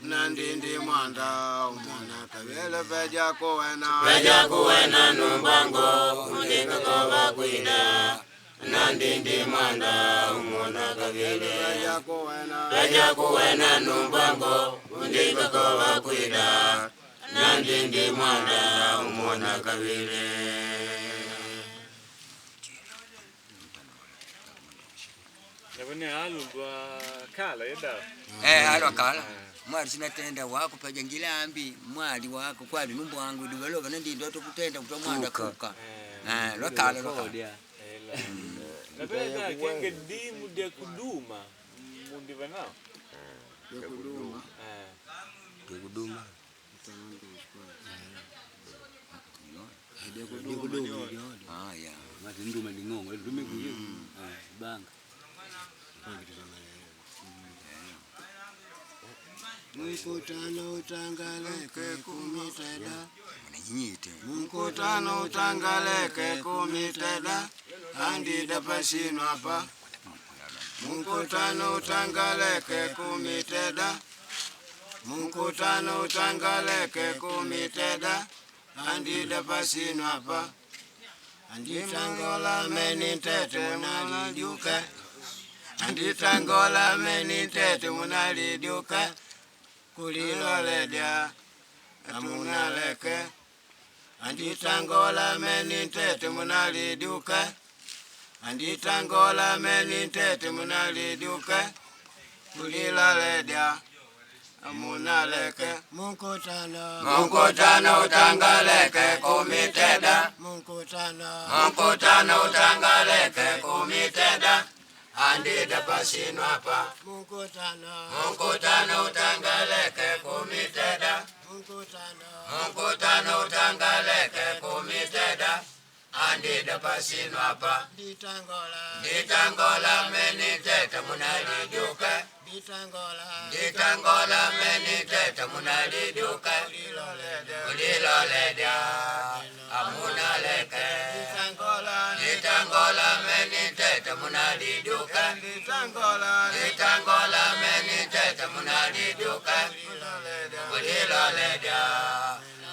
nandindi mwanda umona kabile peja kuwena peja kuwena numbwangu undikako wakwida nandindi mwanda umona kabile peja kuwena peja kuwena numbwangu undikako wakwida nandindi mwanda umona kabile. Navone alu lwa kala yeda. Alwa kala. Mwali sinatenda wako paja ngilambi mwali wako kwali numbwangu duvalova nandi ndo kutenda kutwa mwanda kuka. Lwa kala lwa kala. Napenda kenge dimu dia kuduma mundi vanao. Ya kuduma. Ya kuduma. Ah ya. Nduma ndingongo ndume kuye. Banga. Mkutano utangaleke kumiteda Mwananyite. Mkutano utangaleke kumiteda andida pasino apa Mkutano utangaleke kumiteda Mkutano utangaleke kumiteda andida pasino apa Anditangola meni tete munalijuka Anditangola meni tete munalijuka kuliloledya amunaleke Anditangola meni tete munaliduka Anditangola meni tete munaliduka kuliloledya amunaleke Mkutano Mkutano utangaleke kumiteda Mkutano Mkutano utangaleke kumiteda andida pasino apa Mkutano Mkutano utangaleke kumiteda Mkutano Mkutano utangaleke kumiteda andida pasino apa Nditangola Nditangola meni tete munaliduka Nditangola Nditangola meni tete munaliduka kuliloledya amunaleke Nditangola Nditangola meni tete munaliduka Nditangola Nditangola meni tete munaliduka kuliloledya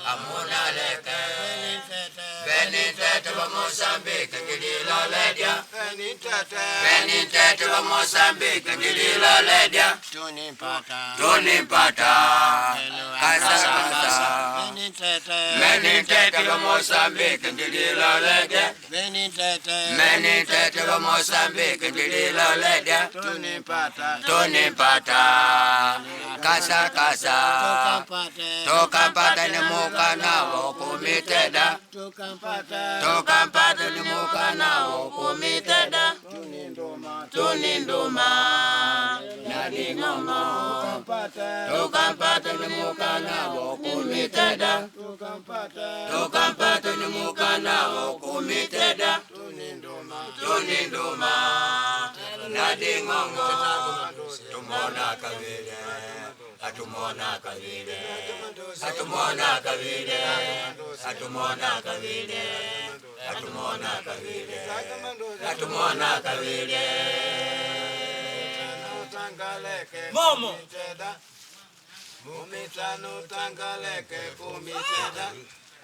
amunaleke Beni tete wa Mozambique ndililoledya Benitete Beni tete wa Mozambique ndililoledya Tunipata Tunipata kasa kasa Benitete Meni tete wa Mozambique ndililoledya Benitete Meni tete wa Mozambique ndililoledya Tunipata Tunipata Kasa kasa. Tukampata ni mukana wokumiteda. Tukampata ni mukana wokumiteda. Tuninduma nading'ong'o. Tukampata ni mukana wokumiteda. Tukampata ni mukana wokumiteda. Tuninduma nading'ong'o. Tumona kavile, atumona kavile, atumona kavile, atumona kavile, atumona kavile, atumona kavile. Momo. Mumitano tangaleke kumiteda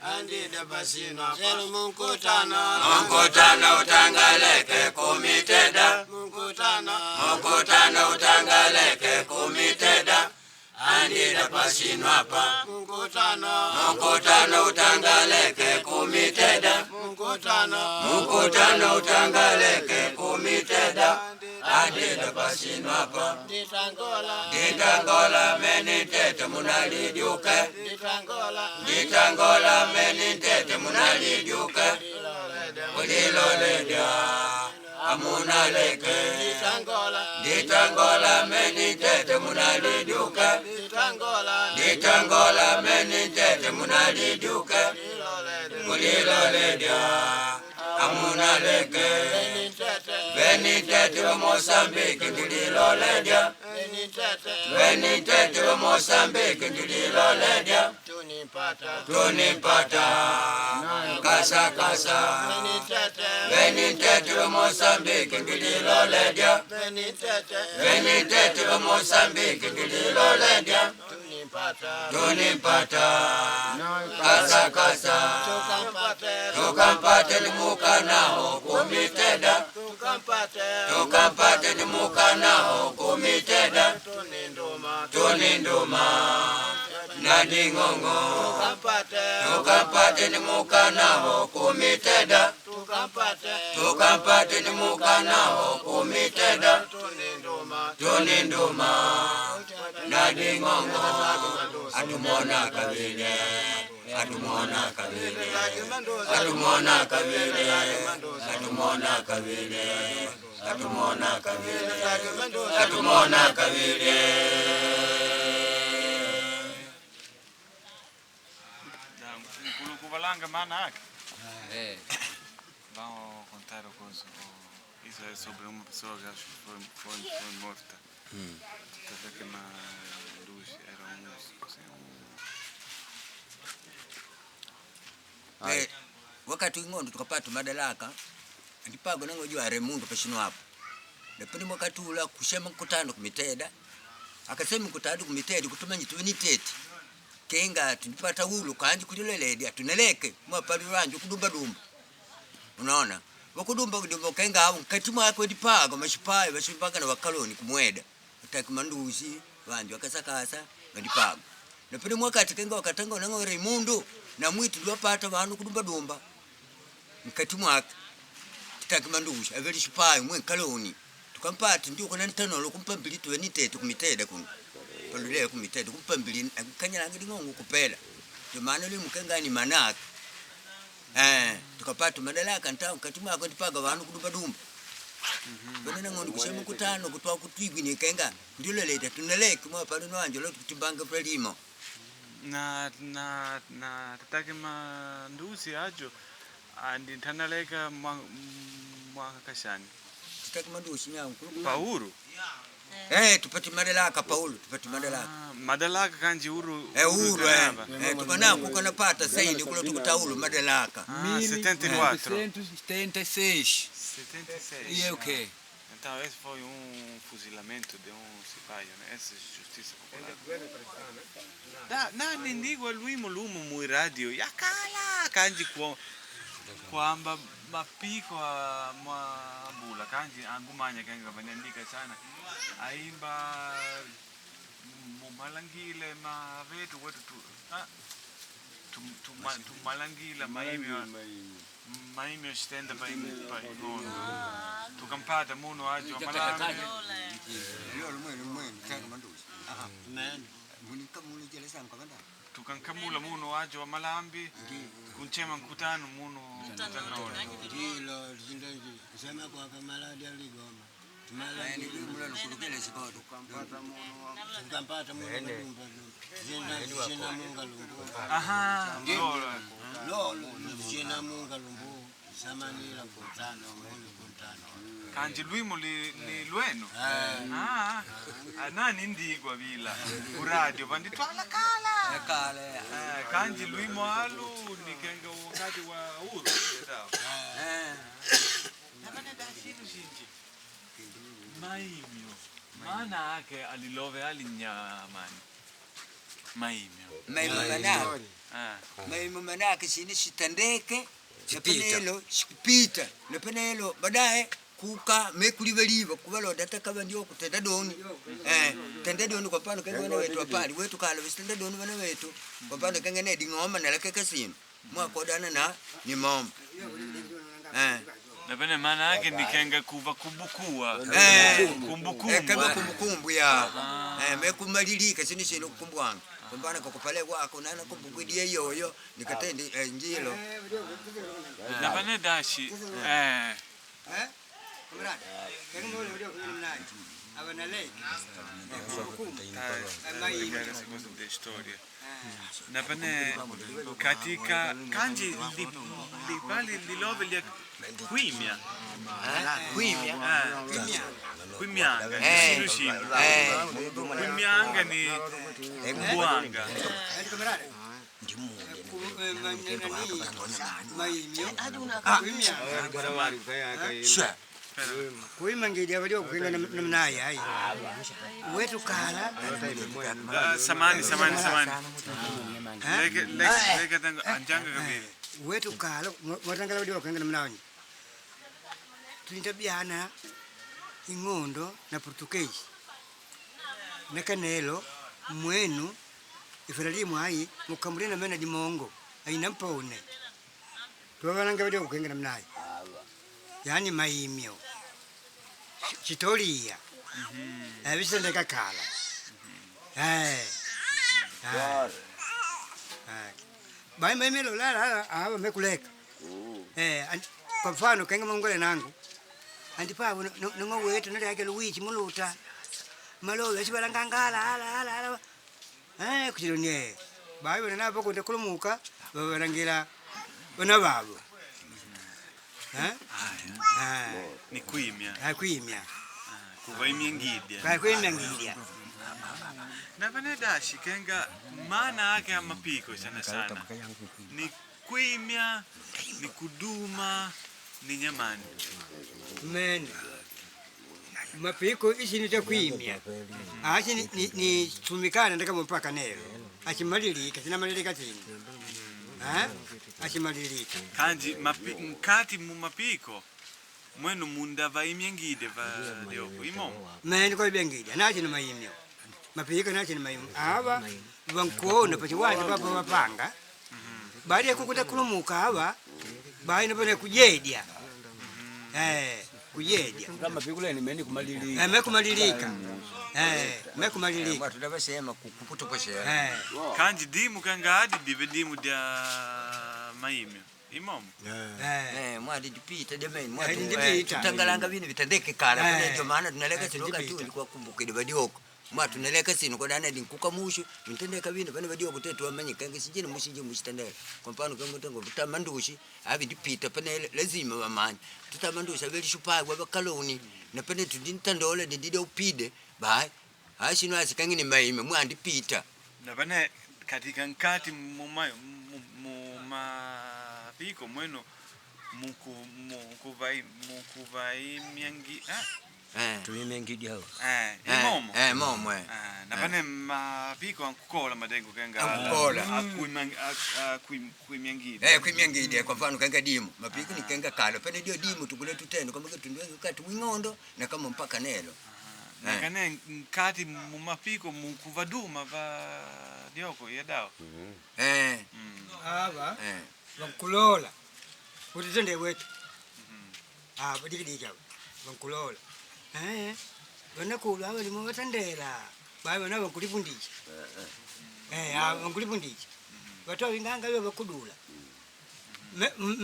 andida pasino zelo munkutano munkutano utangaleke kumiteda munkutano munkutano utangaleke kumiteda andida pasino apa munkutano munkutano utangaleke kumiteda munkutano munkutano utangaleke kumiteda andida pasino apa nditangola nditangola menitete munalijuke nditangola nditangola menitete munalijuke muliloledya amunaleke nditangola nditangola menitete munalijuke nditangola nditangola menitete munalijuke muliloledya amunaleke venitete wa Mosambiki ndililoledya venitete wa Mosambiki ndililoledya tunipata kasa kasa venitete wa Mosambiki ndililoledya venitete wa Mosambiki ndililoledya tunipata kasa kasa tukampate nimukanaho kumiteda tukampate nimukanaho kumiteda tuninduma nading'ong'o tukampate nimukanaho kumiteda tukampate nimukanaho kumiteda tuninduma nading'ong'o atumona kavile atumona kavile atumona kavile atumona kavile atumona kavile atumona kavile. Nkulukuvalanga maana yake. Vamos contar o coisa. Isso é sobre uma pessoa que acho que foi morta. Até que na luz era um, assim, um. Wakati ing'ondo tukapata madaraka ndipago nango jua Raimundo pashino hapo napini mwakati ula kushema mkutano kumiteda akasema mkutano kumiteda kutumanyi tuvenitete kenga tunipata ulu kanji kulileledi atuneleke mwapali ranji kudumba dumba unaona wakudumba kudumba kenga awu nkati mwako ndipago mashipayo bashipaga na wakaloni kumweda utaki manduzi vanju wakasakasa vandipago napini mwakati kenga wakatanga nango Raimundo na mwitu lwapata vanhu kudumba dumba nkati mwake kitaki mandusha aveli shipayo mwe nkaloni tukampata ndio kuna ntanolo kumpa mbili tuwe nitete kumiteda kuno palule kumiteda kumpa mbili kanyalanga ling'ongo kupela ndio maana uli mkengani manake tukapata madaraka nta nkati mwako ndipaga vanhu kudumba dumba vanena ng'ondo kushema mkutano kutwa kutwigwi nikenga ndio leleta tuneleke mwa pale nwanje lo kutimbanga prelimo Na na na tatake manduzi ajo andi ntanaleka mwaka kashani tutake manduzi nyangu Pauru tupate madaraka Paulo tupate madaraka madaraka kanji uru uru tukanako kanapata saini kula tukutaulu madaraka 74 76 76. E é o quê? Então esse foi um fuzilamento de um cipaio, né? Essa é justiça popular. Da, na nindigwa luimo lumo mu radio yakala kanji kwa kwamba mapiko a mwa bula kanji angumanya kenga vanyandika sana aimba mumalangile mavetu wetu tu tumalangila maimio maimio stenda pa ing'ono tukampata muno ajo malambe. Munikamula jela sangu kavanda. Tukankamula munu wajo wa malambi kunchema nkutano munu mutanola. Ndilo lindaji sema kwa kamala dia ligoma. Ni mula lukulukele sikodo. Tukampata munu lumba lumba. Zina munga lumbu. Aha, lolo. Lolo zina munga lumbu. Samanila kuntano munu kuntano. Kanji lwimo li, ni lwenu. Ah, nani ndigwa vila kuradio vanditwala kala. Kale. Eh, kanji lwimo alu nikenga wakati wa uru sawa. Eh. Napane da chinu chinji. Maimyo. Maana ake alilove alinyamani. Maimyo. Maimo manake. Ah. Maimo manake sini sitandeke. Napenelo sikupita. Napenelo baadaye kuka mekulivaliva kuvaloda takava ndio kutenda doni. Eh, tenda doni kwa pano kenga wana wetu apali wetu kala visitenda doni wana wetu. Kwa pano kenga ne dingoma nalekeka sinu. Mwakodana na ni mom. Eh. Napene maana yake nikenga kuva kumbukua. Eh. Kumbukumbu. Eh, kama kumbukumbu ya. Eh, mekumalilika sini sino kumbwanga. Kumbana kokupale kwako nana kumbukwidie yoyo nikatendi eh, njilo. Napene dashi. Eh. Eh? Kamarada. Kenga mole ndio kwa mnaji. Aba na lake. De storia. Napene katika kanji li, li, lilove lia kuimia. Kuimia. Eh. Kuimianga ni Eh. sinu shinu. Eh. Kuimianga ni kumbuanga. Kamarada. Maimyo. Sha. Kuima ngidi abalio kuinga namnayi ayi. Wetu kala. Ah, samani samani samani. Leke leke leke tango anjanga kabili. Wetu kala watangala balio kuinga namnayi. Tulintabiana ing'ondo na Portuguese. Nakanelo mwenu ifralimu ayi mukamulina mena dimongo aina mpone. Tuwabalanga balio kuinga namnayi. Yani maimyo. Chitolia. Eh bisendeka kala. Eh. Eh. Bai maimelo lala aba mekuleka. Eh kwa mfano kenga mongole nangu. Andipa nongo wetu nali yake luwichi muluta. Malo yasibalangangala ala ala ala. Eh kuchironye. Bai bana napo kunde kulumuka babarangira bana babo. Eh? Eh. Ni kuimia. Eh kuimia. Kuva imyangidia. Kwa kuimia ngidia. Napene dashi kenga maana yake ya mapiko sana sana. Ni kuimia, ni kuduma, ni nyamani. Mene. Mapiko ichi ni cha kuimia. Achi ni ni tumikana ndaka mpaka nero. Achimalilika sinamalilika chini. Eh? Achimalilika. Kanji mapi, mkati mu mapiko mwenu munda va imyangide va dioko imomo. Mene kwa bengida nachi ni maimyo. Mapiko nachi ni maimyo. Aba bankuona pachiwanja papo bapanga. Baada ya kukuta kulumuka aba baina pale kujedia. Eh, kujedia. Kama pikule ni meni kumalilika. Eh, mekumalilika. Eh, mekumalilika. Watu davasema kuputoposhera. Eh. Kanji dimu kanga adi dive dimu dia maimyo. Imomo. Eh. Eh, mwali ndipita jamani, Eh, mwali ndipita. tutangalanga vinu vitandeke kala Eh. kune ndio maana tunaleka Eh, sino kati ndipita. ulikuwa kumbukile badioko. Mwa tunaleka sino kwa dana dinkuka mushu, mtendeka vinu bana badioko tetu amanye kange sijini mushinje mushitandeka. Kwa mfano kama mtengo tutamandushi, avi ndipita pane lazima wamanye. Tutamandushi aveli shupagwa bakaloni na pane tudintandola dindide upide. Bai. Hashino asikangine maime mwandipita. Napene katika nkati mu mapiko mwenu muku mukuvai mukuvaimyangi eh? Eh. Tuimengidi hao. Eh, imomo. Eh, momo eh. Ah, napane mapiko ankukola madengo kenga Ankukola. akuimyangide. Eh, kwimyangide kwa mfano kenga dimu mapiko ni kenga kala pene dio dimu tukule tutendo kama kitundwe kati wing'ondo na kama mpaka nelo. Nakane nkati mu mapiko mukuvaduma va dioko yadao. Eh, Aba eh. bankulola. Utitende wetu. Ah, badikidika. Bankulola. Eh. Banakulu aba limo batandela. Bai wana wakulifundisha. Eh, ah, wakulifundisha. Watu winganga yo bakudula.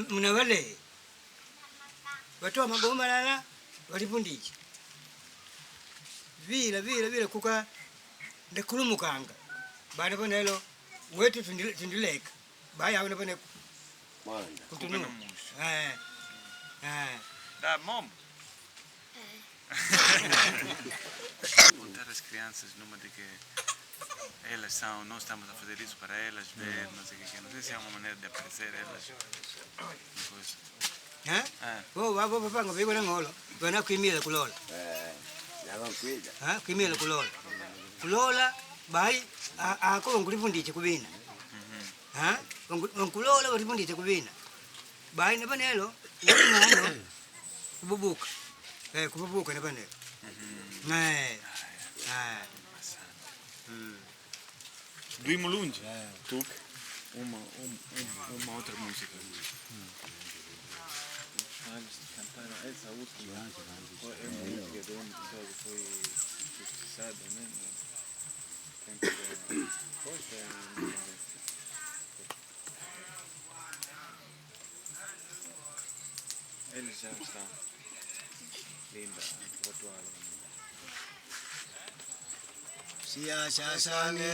Mnawale. Watu wa magoma lala walifundisha. Vila vila vila kuka ndakulumukanga. Bana bonelo wetu tundileka. Baya wana bone Kuka no muxo. Eh. Eh. Dá mom. Contar às crianças numa de que elas são, nós estamos a fazer isso para elas ver, não sei o que, não sei se é uma maneira de aparecer elas. Uma coisa. Eh? Eh. Bo babo bapanga biko ngolo. Bana kuimila kulola. Eh, nabakwida. Ha, kuimila kulola. Kulola bai ako ngulifundisha kubina. Ha? Nkulola walifundisha kubina. Bai na banelo ngano kububuka. Eh, kububuka na banelo. Eh. Eh. Duimulunge. Tuk. Uma, uma outra música. Ah, eles cantaram essa última. Foi, é uma música de uma pessoa que foi injustiçada, né? No tempo da. Depois da independência. Eles já estão. Linda, Botuala. Siasa sane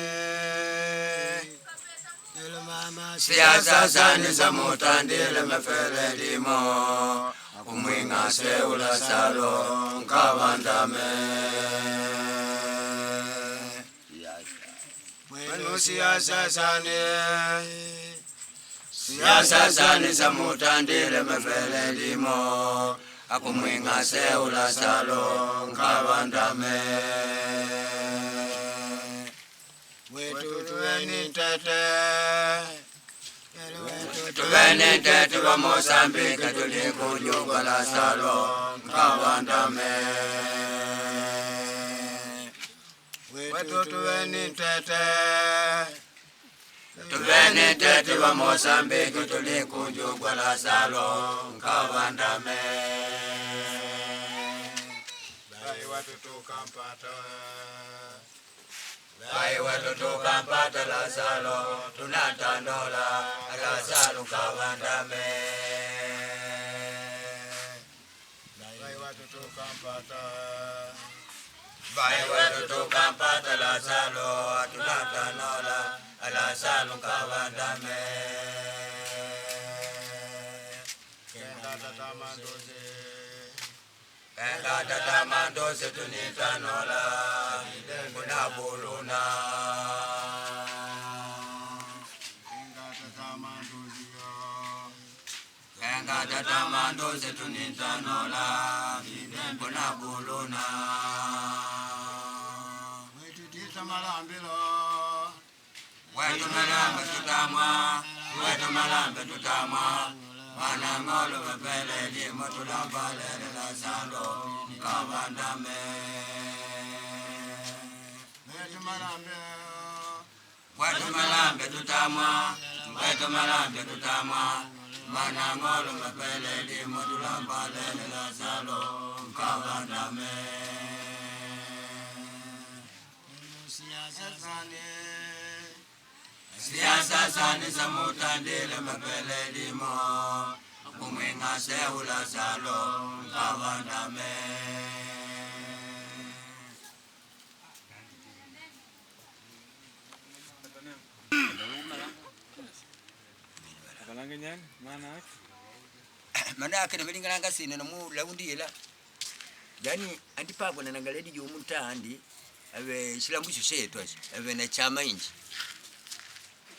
Siasa sane samutandile mefele limo umwinga seula salo nkavandame Mwenu siasa sane Siasa sane samutandile mefele limo akumwinga seula salo nkavandame Wetu tuweni tete Tuvene tete wa Mozambiki tulikunyugwa la salo nkavandame Wetu tuweni tete Tuvene tete wa Mozambiki tulikunyugwa la salo nkavandame Bai watoto kampata. Bai watoto kampata la salo tunatandola la salo nkavandame Bai watoto kampata. Bai watoto kampata la salo tunatandola la salo nkavandame Kenda tata mandoze. Kenga tata mandoze tunitanola kunabuluna Kenga tata mandoze yo. Kenga tata mandoze tunitanola kunabuluna Wetu tisa malambilo. Wetu malambe tutamwa, wetu malambe tutamwa Wanangolo bepele limo tulambalele la salo nkavandame Wetu malambilo. Wetu malambe tutamwa, wetu malambe tutamwa Manangolo mapele limo tulambalele la salo nkavandame Siasa sane Siasa sane samutandile mapele limo kumwinga seula salo nkavandame Abalanga nyani, maana yake? Manake navalingalanga sine namulaundila yani andipagwa nanangaledi jomuntandi ave shilambuso shetu asho ave na chama inji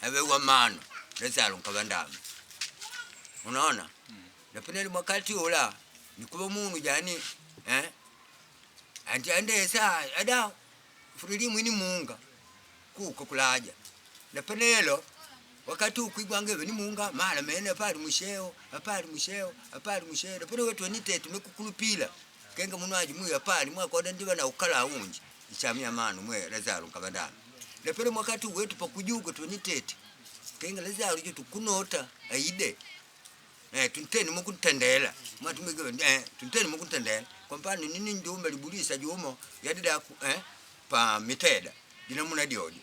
ave wamano lazalo nkavandame unaona napeneli mwakati ula nikuva munu jani eh anti andesa ada furili mwini munga kuko kulaja napenelo wakati ukwigwange ni munga mala mene apali musheo apali musheo apali musheo napene wetu nitete mekukulupila kenga munu aji mwiyo apali mwakoda ndiva na ukala unji ichamia manu mwe lazaro nkavandana napene mwakati wetu pakujuga twenitete kenga lazaro jo tukunota aide tunteni mukutendela mwatumige tunteni mukutendela kwa mfano nini njuma libulisa jumo yadida ku pa miteda dinamuna diojo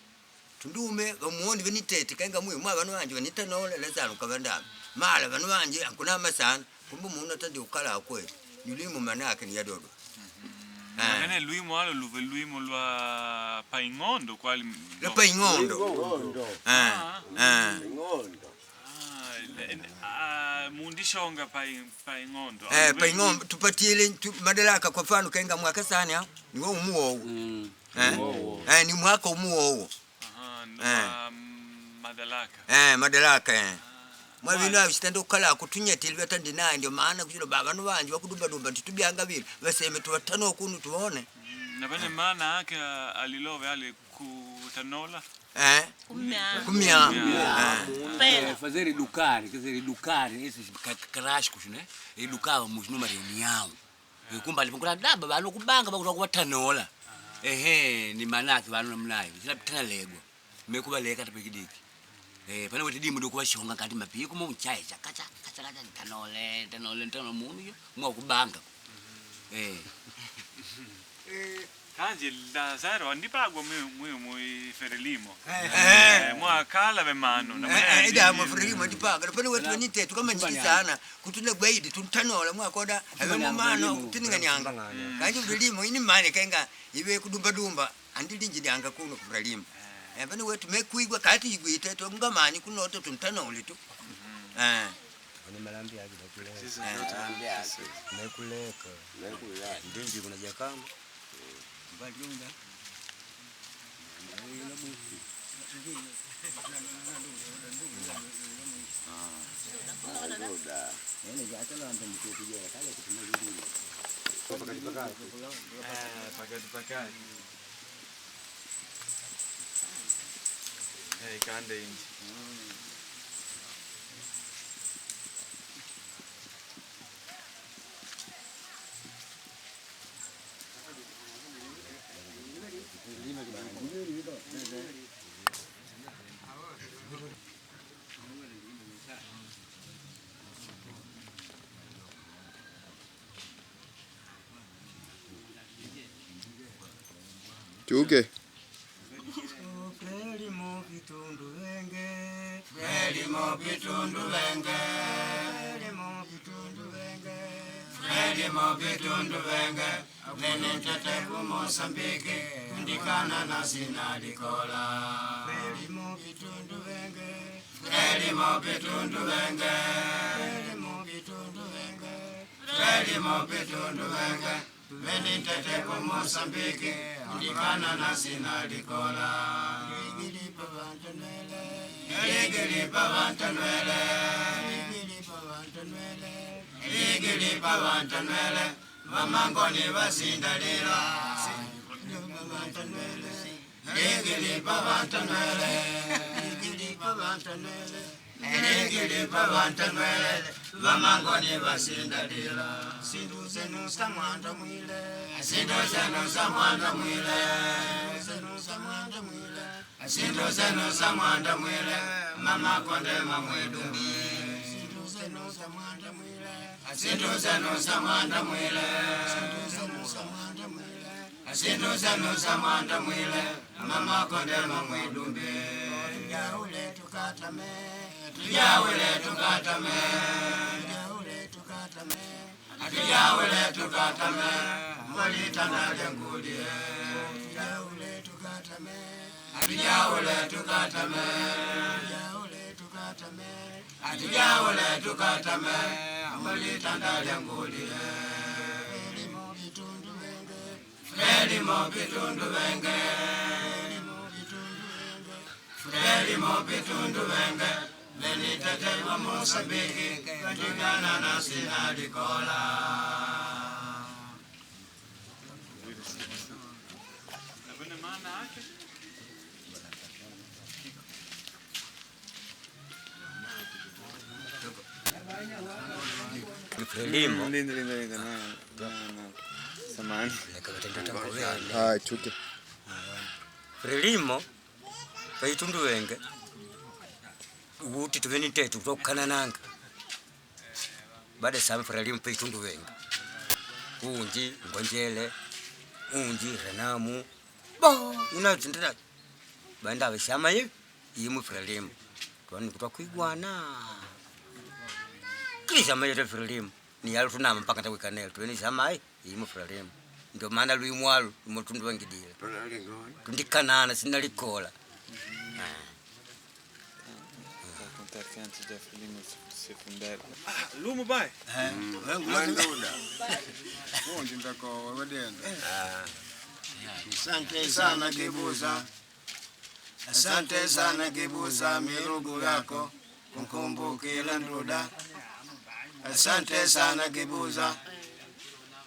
tundume vamuoni venitete kainga mwi mwa vanu vanje vanitanola lazalo kavandama mala vanu vanje akunama sana kumbe munu atandi ukala kwetu ni manake ni yadodo. Magari luimo alo luve luimo lwa paing'ondo kwali La paing'ondo. Ah, ah. Ah, mundishonga paing'ondo. Eh, paing'ondo tupatile madaraka kwa mfano kainga mwaka sana ni wewe umuowo. Eh? Eh, ni mwaka umuowo. Aha, madaraka. Eh, madaraka eh. Mwavino avitanda kukala kutunyetile vatandi naye ndio maana kuchilo bavanu vanje vakudumba dumba titubyanga vile vaseme tuvatano kunu tuone. Na bene maana yake alilove ali kutanola. Eh? Kumya. Eh, fazer educar, quer dizer, educar esses carrascos, né? Educávamos numa reunião. Kumba alipokula daba bano kubanga bakutoka kubatanola. Ehe, ni manake bano namnayo. Sina tena legwa. Mekubaleka tapikidiki. Eh, pane kuti dimu dokuwashonga kati mapiko mu chai chakacha kacha kacha tanole tanole tanole munu yo mwa kubanga. Eh. Kanji Lazaro andipagwa mwi mwi mwi ferelimo. Eh. Mwa kala ve mano. Na Eh, ida mwa ferelimo ndipaga pane wetu vanitetu kama nchiki sana kutuna gwaidi tuntanola mwakoda ave mumano kutininganyanga kanji frelimo ini mane kainga ive kudumba dumba andilinji danga kuno kufrelimo. Eh, pane wetu mekuigwa kati igwite to ngamani kunoto tuntanole tu. Eh. Ni malambi yake bakuleka. Mekuleka. Ndinji kuna jakama. Balunga. Pakati pakati. Eh, kande inji. Tuke. Frelimo vitundu venge, Frelimo vitundu venge, Frelimo vitundu venge, Frelimo vitundu venge, venetete ku Mosambiki, kundikana na sinalikola. Frelimo vitundu venge, Frelimo vitundu venge, Frelimo vitundu venge, Frelimo vitundu venge, venetete ku Mosambiki, kundikana na sinalikola. Ligilipa vantanwele, Ligilipa vantanwele, ligilipa vantanwele, ligilipa vantanwele, vamangoni vasindalila. vantanwele, Ligilipa vantanwele, ligilipa vantanwele, ligilipa vantanwele, vamangoni vasindalila. Sindu zenu samwanda mwile, Sindu zenu samwanda mwile, zenu samwanda mwile, sindu zenu samwanda mwile, mama konde mamwedumbi. Sindu zenu samwanda mwile, Sindu zenu samwanda mwile, sindu zenu samwanda mwile, sindu zenu samwanda mwile, mama konde mamwedumbi. Tujaule tukatame, Tujawile tukatame, tujaule tukatame, tujawile tukatame, mwalitana lyangulie. Tujaule tukatame, Tujawile tukatame, tujaule tukatame, tujawile tukatame, mwalitana lyangulie. Frelimo vitundu venge, Frelimo vitundu venge, Frelimo vitundu venge, Frelimo vitundu venge, venitete wa Mosambiki, katikana na sinalikola. Na bene maana yake. Frelimo. Linda, linda, linda. Na, na, na. Samahani. Ah, chuke. Frelimo paitundu wenge uti tuvenitetu kutokukanananga baada sama Frelimo paitundu wenge unji ngonjele unji renamu Bo inazindira banda shama hivi imu Frelimo twani kutwakwigwana kila yetu Frelimo ni yalo tunama mpaka tawikanelo tuweni shama imu Frelimo ndio maana luimwalu mutundu wangidile tundikanana sina likola. Contar que antes da Frelimo se fundar. Lumo bai. Asante sana Kibuza, asante sana Kibuza, mirugu yako kukumbukila Nduda. Asante sana Kibuza,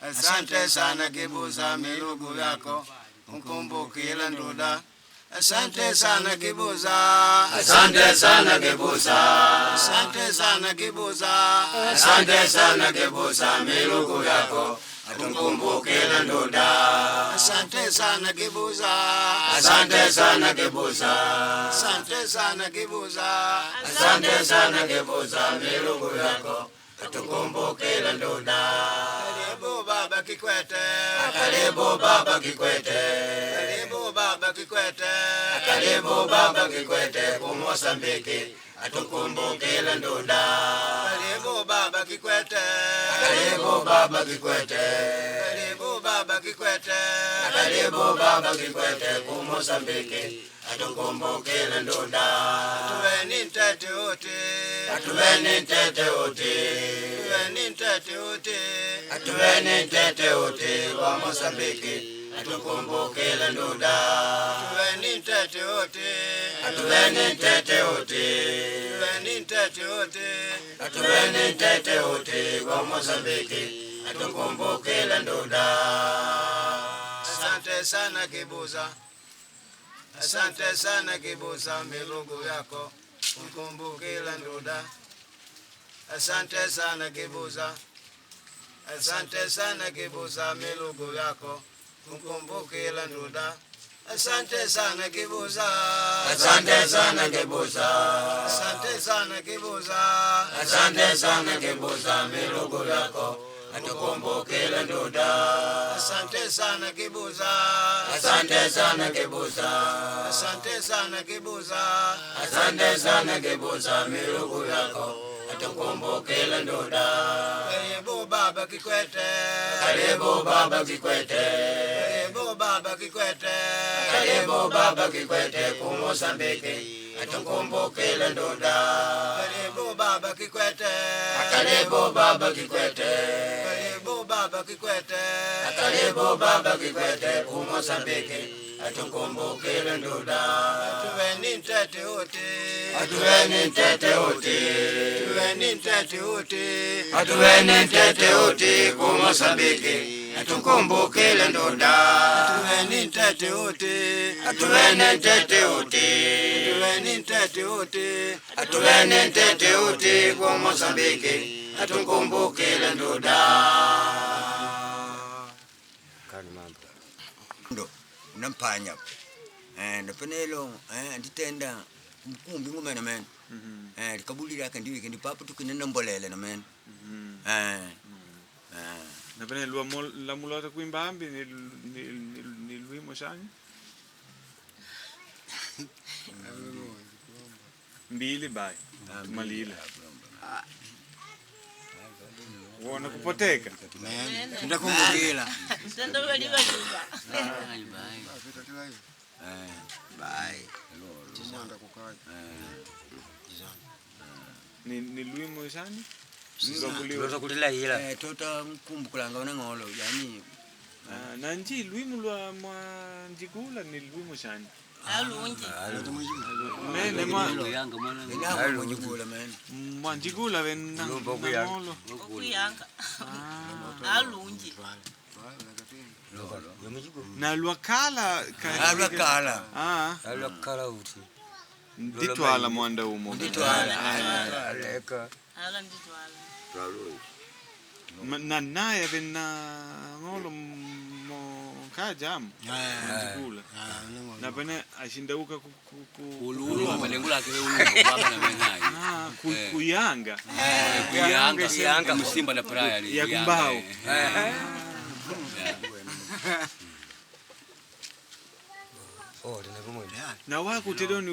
asante sana Kibuza, mirugu yako kukumbukila Nduda. Asante sana Kibuza, asante sana Kibuza, asante sana Kibuza, asante sana Kibuza, mirugu yako kukumbukila Nduda. Asante sana Kibuza, asante sana Kibuza, asante sana Kibuza, asante sana Kibuza, mirugu yako tukumbukila Nduda. Karibu Baba Kikwete, karibu Baba Kikwete, karibu Baba Kikwete, karibu Baba Kikwete ku Mosambiki atukumbukila Nduda. Karibu Baba Kikwete, karibu Baba Kikwete, karibu Baba Kikwete, karibu Baba Kikwete ku Mosambiki atukumbukila Nduda. Tuweni ntete uti, atuweni ntete uti, tuweni ntete uti, atuweni ntete uti wa Mosambiki atukumbukila Nduda. Tuweni ntete uti, atuweni ntete uti, tuweni ntete uti, atuweni ntete uti wa Mosambiki atukumbukila Nduda. Asante sana Kibuza, asante sana Kibuza, milugu yako kukumbukila Nduda. Asante sana Kibuza, asante sana Kibuza, milugu yako kukumbukila Nduda. Asante sana Kibuza, asante sana Kibuza, asante sana Kibuza, asante sana Kibuza, milugu yako atukumbukila Nduda. Asante sana Kibuza, asante sana Kibuza, asante sana Kibuza, asante sana Kibuza, milugu yako atukumbukila Nduda. Karibu Baba Kikwete, karibu Baba Kikwete, karibu Baba Kikwete, karibu Baba Kikwete ku Mosambiki atukumbukila Nduda. Karibu Baba Kikwete, karibu Baba Kikwete, karibu Baba Kikwete, karibu Baba Kikwete ku Mosambiki atukumbukila Nduda. Atuweni ntete uti, atuweni ntete uti, atuweni ntete uti, atuweni ntete uti ku Mosambiki atukumbukila Nduda. Atuweni ntete uti, atuweni ntete uti, atuweni ntete uti, atuweni ntete uti ku Mosambiki atukumbukila Nduda. Ndo unampanya ndapenelo nditenda mkumbi ngumene mene likabuli lake ndiwike ndipapo tukinena mbolele na mene. Na bene la mulota qui in Bambi ni luimo shani? Mbili bai. Tumalile. Wona kupoteka. Ndakumbukila. Bai. Ni luimo shani? Lota kulilaila. Tota mkumbukulanga unang'olo yani. Nanji luimo lwa mwanjigula ni luimo shani? Alunji. Mene mwa Mwanjigula mene. Mwanjigula ven nang'olo. Okuyanga. Alunji. Na lwakala Lwakala. Lwakala uti. Nditwala mwanda umo. Nditwala. Leka. Ala nditwala. Na naye ven nang'olo mo kajamu. Mwanjigula. Na bene ashindauka ku Ululu balengula ke ululu kwaba na menayo. Kuyanga. Kuyanga, kuyanga musimba na praya ni. Ya kumbao. Na wako tedoni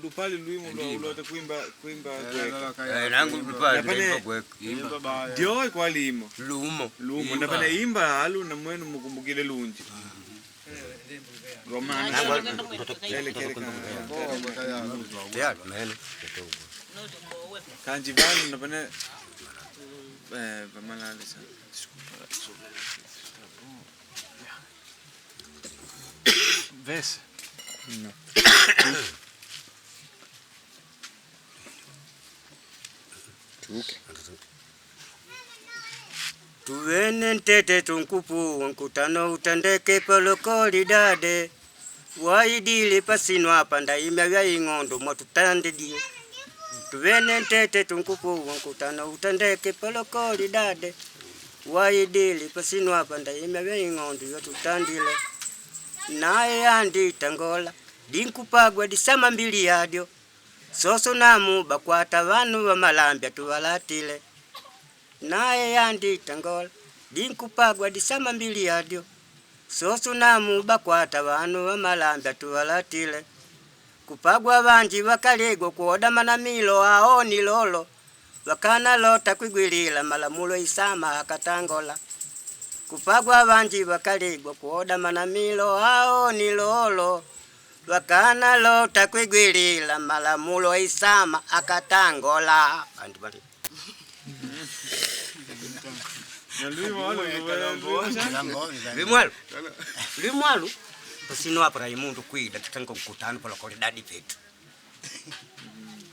lupali lwimo lwa ulota kuimba kuimba gweka. Eh, nangu lupali Napane- ndaimba gweka. Imba baya. Dio kwalimo. Lumo. Lumo Imba. napane imba alu na mwenu mukumbukile lunji. Romana. Kele kele Tayari mene. Kanji vanu napane vamalale sa. Desculpa. Vese. No. Tuke. Tuwene ntete tunkupu nkutano utandeke polokoli dade waidile pasino apa ndaimya vya ing'ondo mwatutandidie tuwene ntete tunkupu nkutano utandeke polokoli dade waidile pasino apa ndaimya vya ing'ondo yotutandile naye andi tangola dinkupagwa disama mbili yadyo soso namu bakwata vanu va malambya tuvalatile naye yandi tangola dinkupagwa disama mbili yadyo soso namu bakwata vanu va malambya tuvalatile kupagwa vanji vakaligwa kuodamana milo aoni lolo vakana lota kwigwilila malamulo isama akatangola kupagwa vanji vakaligwa kuodamana milo aoni lolo vakana lota kwigwilila malamulo isama akatangola Andu bali. Limwalu limwalu pasino apa raimundu kwida tutanga mkutano pala kole dadi petu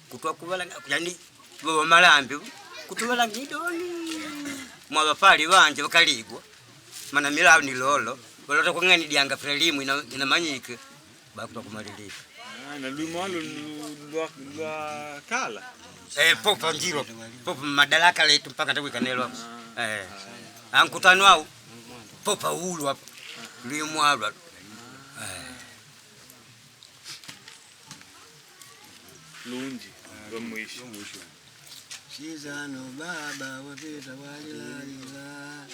kutwa kuvala yani baba malambi kutuvala ngidoni mwabafali banje bakaligwa mana milao ni lolo balota kwangani dianga frelimu ina inamanyike bakutwa kumalilika Ah, na lwimo alo lwa lwa kala. eh popa njiro popa madaraka letu mpaka ndawikanelo eh ankutano au popa ulu hapa limwalu Lunji lwa mwisho. Sizano baba wapita walilaila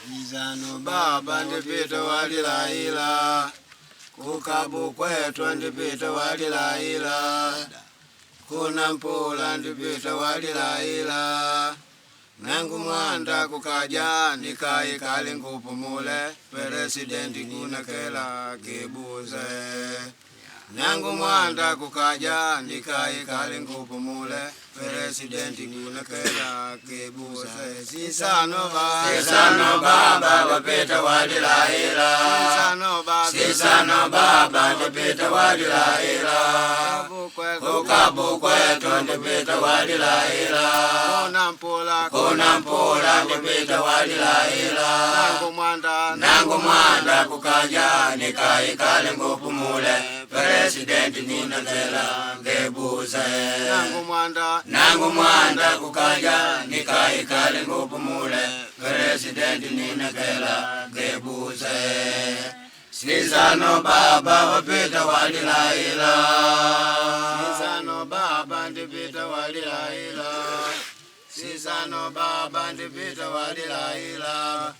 Sizano baba ndipita walilaila Kukabu kwetu ndipita walilaila Kuna mpula ndipita walilaila Nangu mwanda kukaja nikaikale ngupumule Presidenti kunakela kibuze Nangu mwanda kukaja nikaikale ngupumule Presidenti kunakela kibuze Sisano ba Sisano baba wapita walilaila Sisano baba Sisano baba ndipita walilaila Kukabu kwetu ndipita walilaila Kuna mpula Kuna mpula ndipita walilaila Nangu mwanda Nangu mwanda kukaja nikaikale ngupumule Presidenti ninakela ngebuze Nangu mwanda Nangu mwanda kukaja nikaikale ngupumule Presidenti ninakela ngebuze Sizano baba wapita walilaila Sisano baba ndipita walilaila Sisano baba ndipita walilaila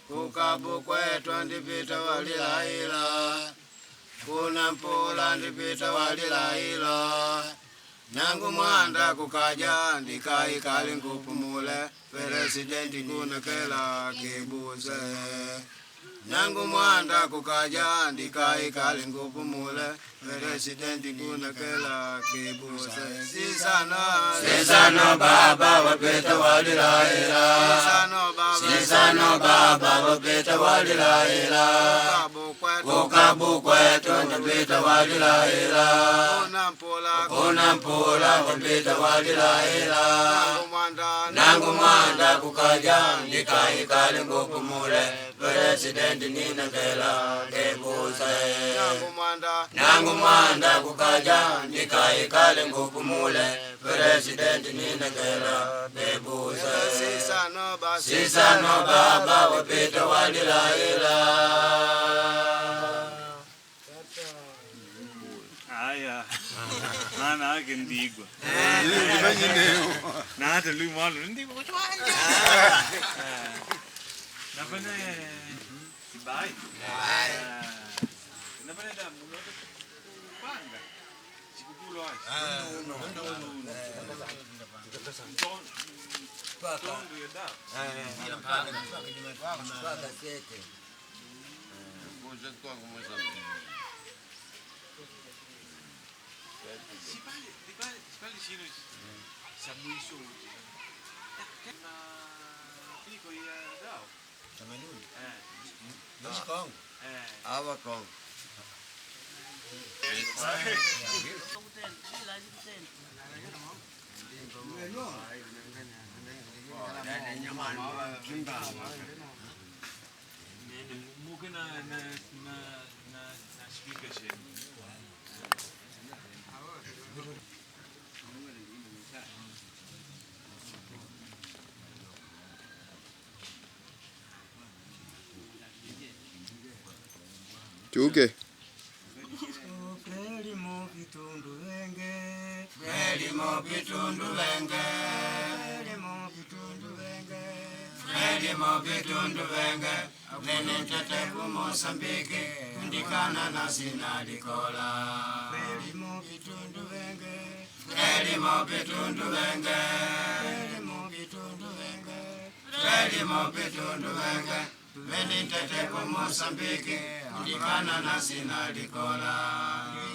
Kukabu kwetu ndipita walilaila Kuna mpula ndipita walilaila Nangu mwanda kukaja ndikaikale ngupumule Presidenti kunakela kibuze Nangu mwanda kukaja ndikaikale ngupumule Presidenti kunakela kibuze Sisano Sisano baba wapita walilaila Sisano baba Sisano baba wapita walilaila Kukabu kwetu ndipita walilaila Kuna mpula Kuna mpula wapita walilaila Nangu mwanda Nangu mwanda kukaja ndikaikale ngupumule Presidenti ninakela ngebuze Nangu mwanda Nangu mwanda kukaja ndikaikale ngupumule Presidenti ninakela ngebuze Sisano baba Sisano baba wapita walilaila Aya. Maana yake ndigwa. Na hata lwimo alo ndigwa kuchwanja. Napane Bye. Napane da mulote Panga. Chikukulo acho. Tondo ya da. Mpaka sete. Si parli sino sa mwiso uji. Na piko ya dao. Tamaduni. Eh. Nosikongo. Eh. Ava Kongo. Muke na na na na na speaker she. Chuke. Frelimo vitundu venge, Frelimo vitundu venge, Frelimo vitundu venge, Frelimo vitundu venge, venetete ku Mosambiki, kundikana na sinalikola. Frelimo vitundu venge, Frelimo vitundu venge, Frelimo vitundu venge, Frelimo vitundu venge, venetete ku Mosambiki, kundikana na sinalikola.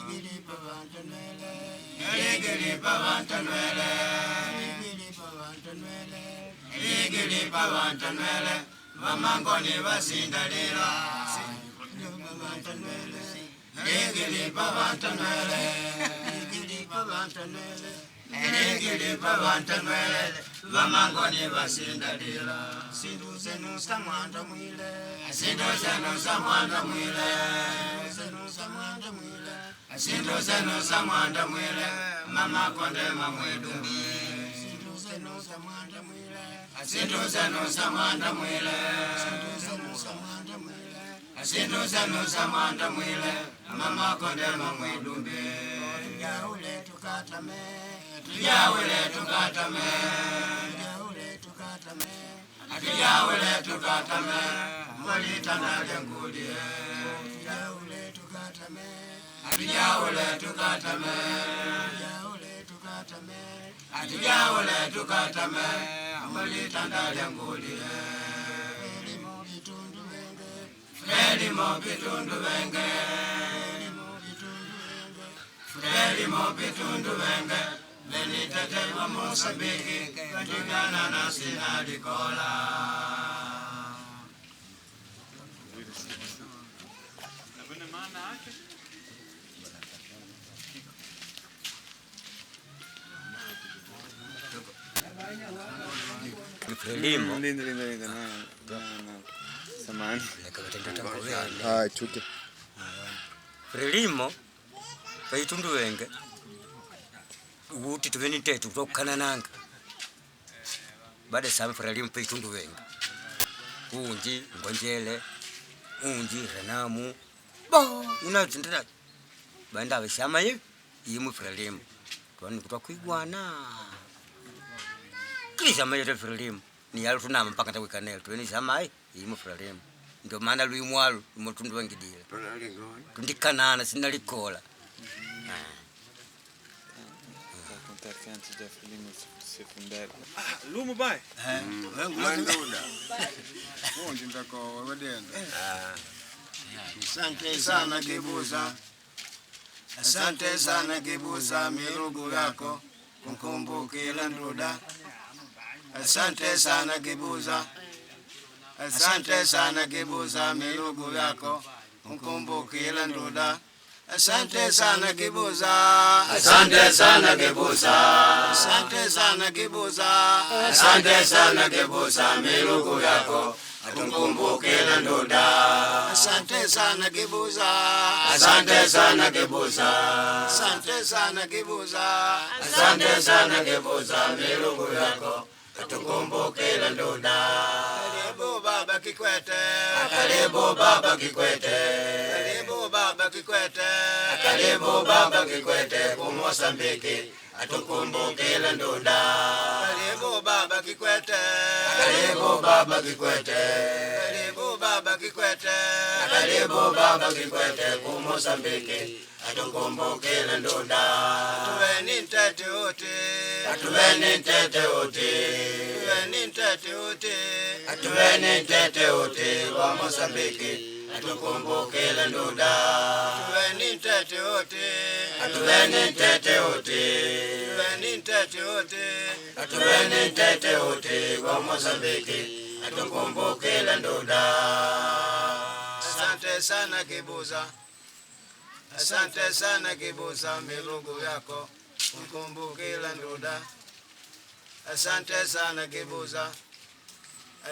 Ligilipa vantanwele, Ligilipa vantanwele, ligilipa vantanwele, ligilipa vantanwele, vamangoni vasindalila. vantanwele, Ligilipa vantanwele, ligilipa vantanwele, ligilipa vantanwele, vamangoni vasindalila. Sindu zenu samwanda mwile, Sindu zenu samwanda mwile, zenu samwanda mwile, sindu zenu samwanda mwile, mama konde mamwedumbi. Sindu zenu samwanda mwile, Sindu zenu samwanda mwile, sindu zenu samwanda mwile, sindu zenu samwanda mwile, mama konde mamwedumbi. Tujaule tukatame, Tujawule tukatame, tujaule tukatame, tujawule tukatame, mwalitanda lyangulie. Tujaule tukatame, Tujawule tukatame, tujaule tukatame, tujawule tukatame, mwalitanda lyangulie. Frelimo vitundu venge, Frelimo vitundu venge, Frelimo vitundu venge, Frelimo vitundu venge, venitete wa Mosambiki, katikana na sinalikola. Na vene maana yake? Frelimo. Linda, linda, linda. Na, na, na. Samahani. Ah, chuke. Frelimo paitundu wenge uti tuveni tetu kutokukanananga baada sama Frelimo paitundu wenge unji ngonjele unji renamu bo unazindira banda vashama hivi imu Frelimo twani kutwakuigwana kila yete Frelimo ni yalo tunama mpaka tawikanelo tuweni samai imu Frelimo ndio maana luimwalu lumotundu wengidile tundikanana sinalikola Contar que antes da Frelimo se fundar. Lumu bai. Mwenduda. Unji ndako wadenda. Asante sana Kibuza, asante sana Kibuza, mirugu yako kukumbukila nduda. Asante sana Kibuza, asante sana Kibuza, mirugu yako kukumbukila nduda. Asante sana Kibuza, asante sana Kibuza, asante sana Kibuza, asante sana Kibuza, mirugu yako kukumbukila nduda. Asante sana Kibuza, Asante sana Kibuza, asante sana Kibuza, asante sana Kibuza, mirugu yako tukumbukila nduda. Karibu Baba Kikwete, Karibu Baba Kikwete, karibu Baba Kikwete, karibu Baba Kikwete ku Mosambiki, atukumbukile nduda. karibu Baba Kikwete, Karibu Baba Kikwete, karibu Baba Kikwete, karibu baba Kikwete ku Mozambiki, atukumbukile nduda. Tuweni ntete uti, atuweni ntete uti, tuweni ntete uti, atuweni ntete uti wa Mozambiki, atukumbukile nduda. Tuweni ntete uti, atuweni ntete uti, tuweni ntete uti, atuweni ntete uti wa Mozambiki, atukumbukile nduda. Asante sana Kibuza, asante sana Kibuza, milungu yako mkumbukile nduda. Asante sana Kibuza,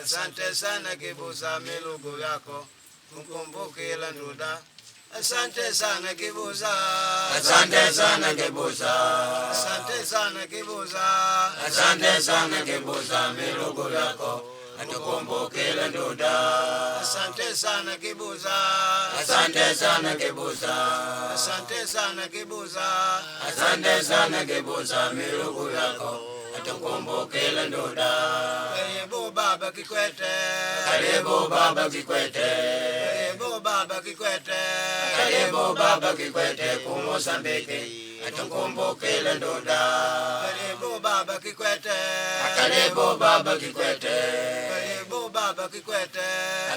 asante sana Kibuza, milungu yako mkumbukile nduda. Asante sana Kibuza, asante sana Kibuza, asante sana Kibuza, asante sana Kibuza, milungu yako atukumbukile nduda. Asante sana Kibuza, asante sana Kibuza, asante sana Kibuza, asante sana Kibuza, milungu yako atukumbukile nduda. Karibu baba Kikwete, karibu baba Kikwete, karibu baba Kikwete, karibu baba Kikwete ku Mozambiki, atukumbukile nduda. Karibu baba Kikwete, karibu baba Kikwete, karibu baba Kikwete,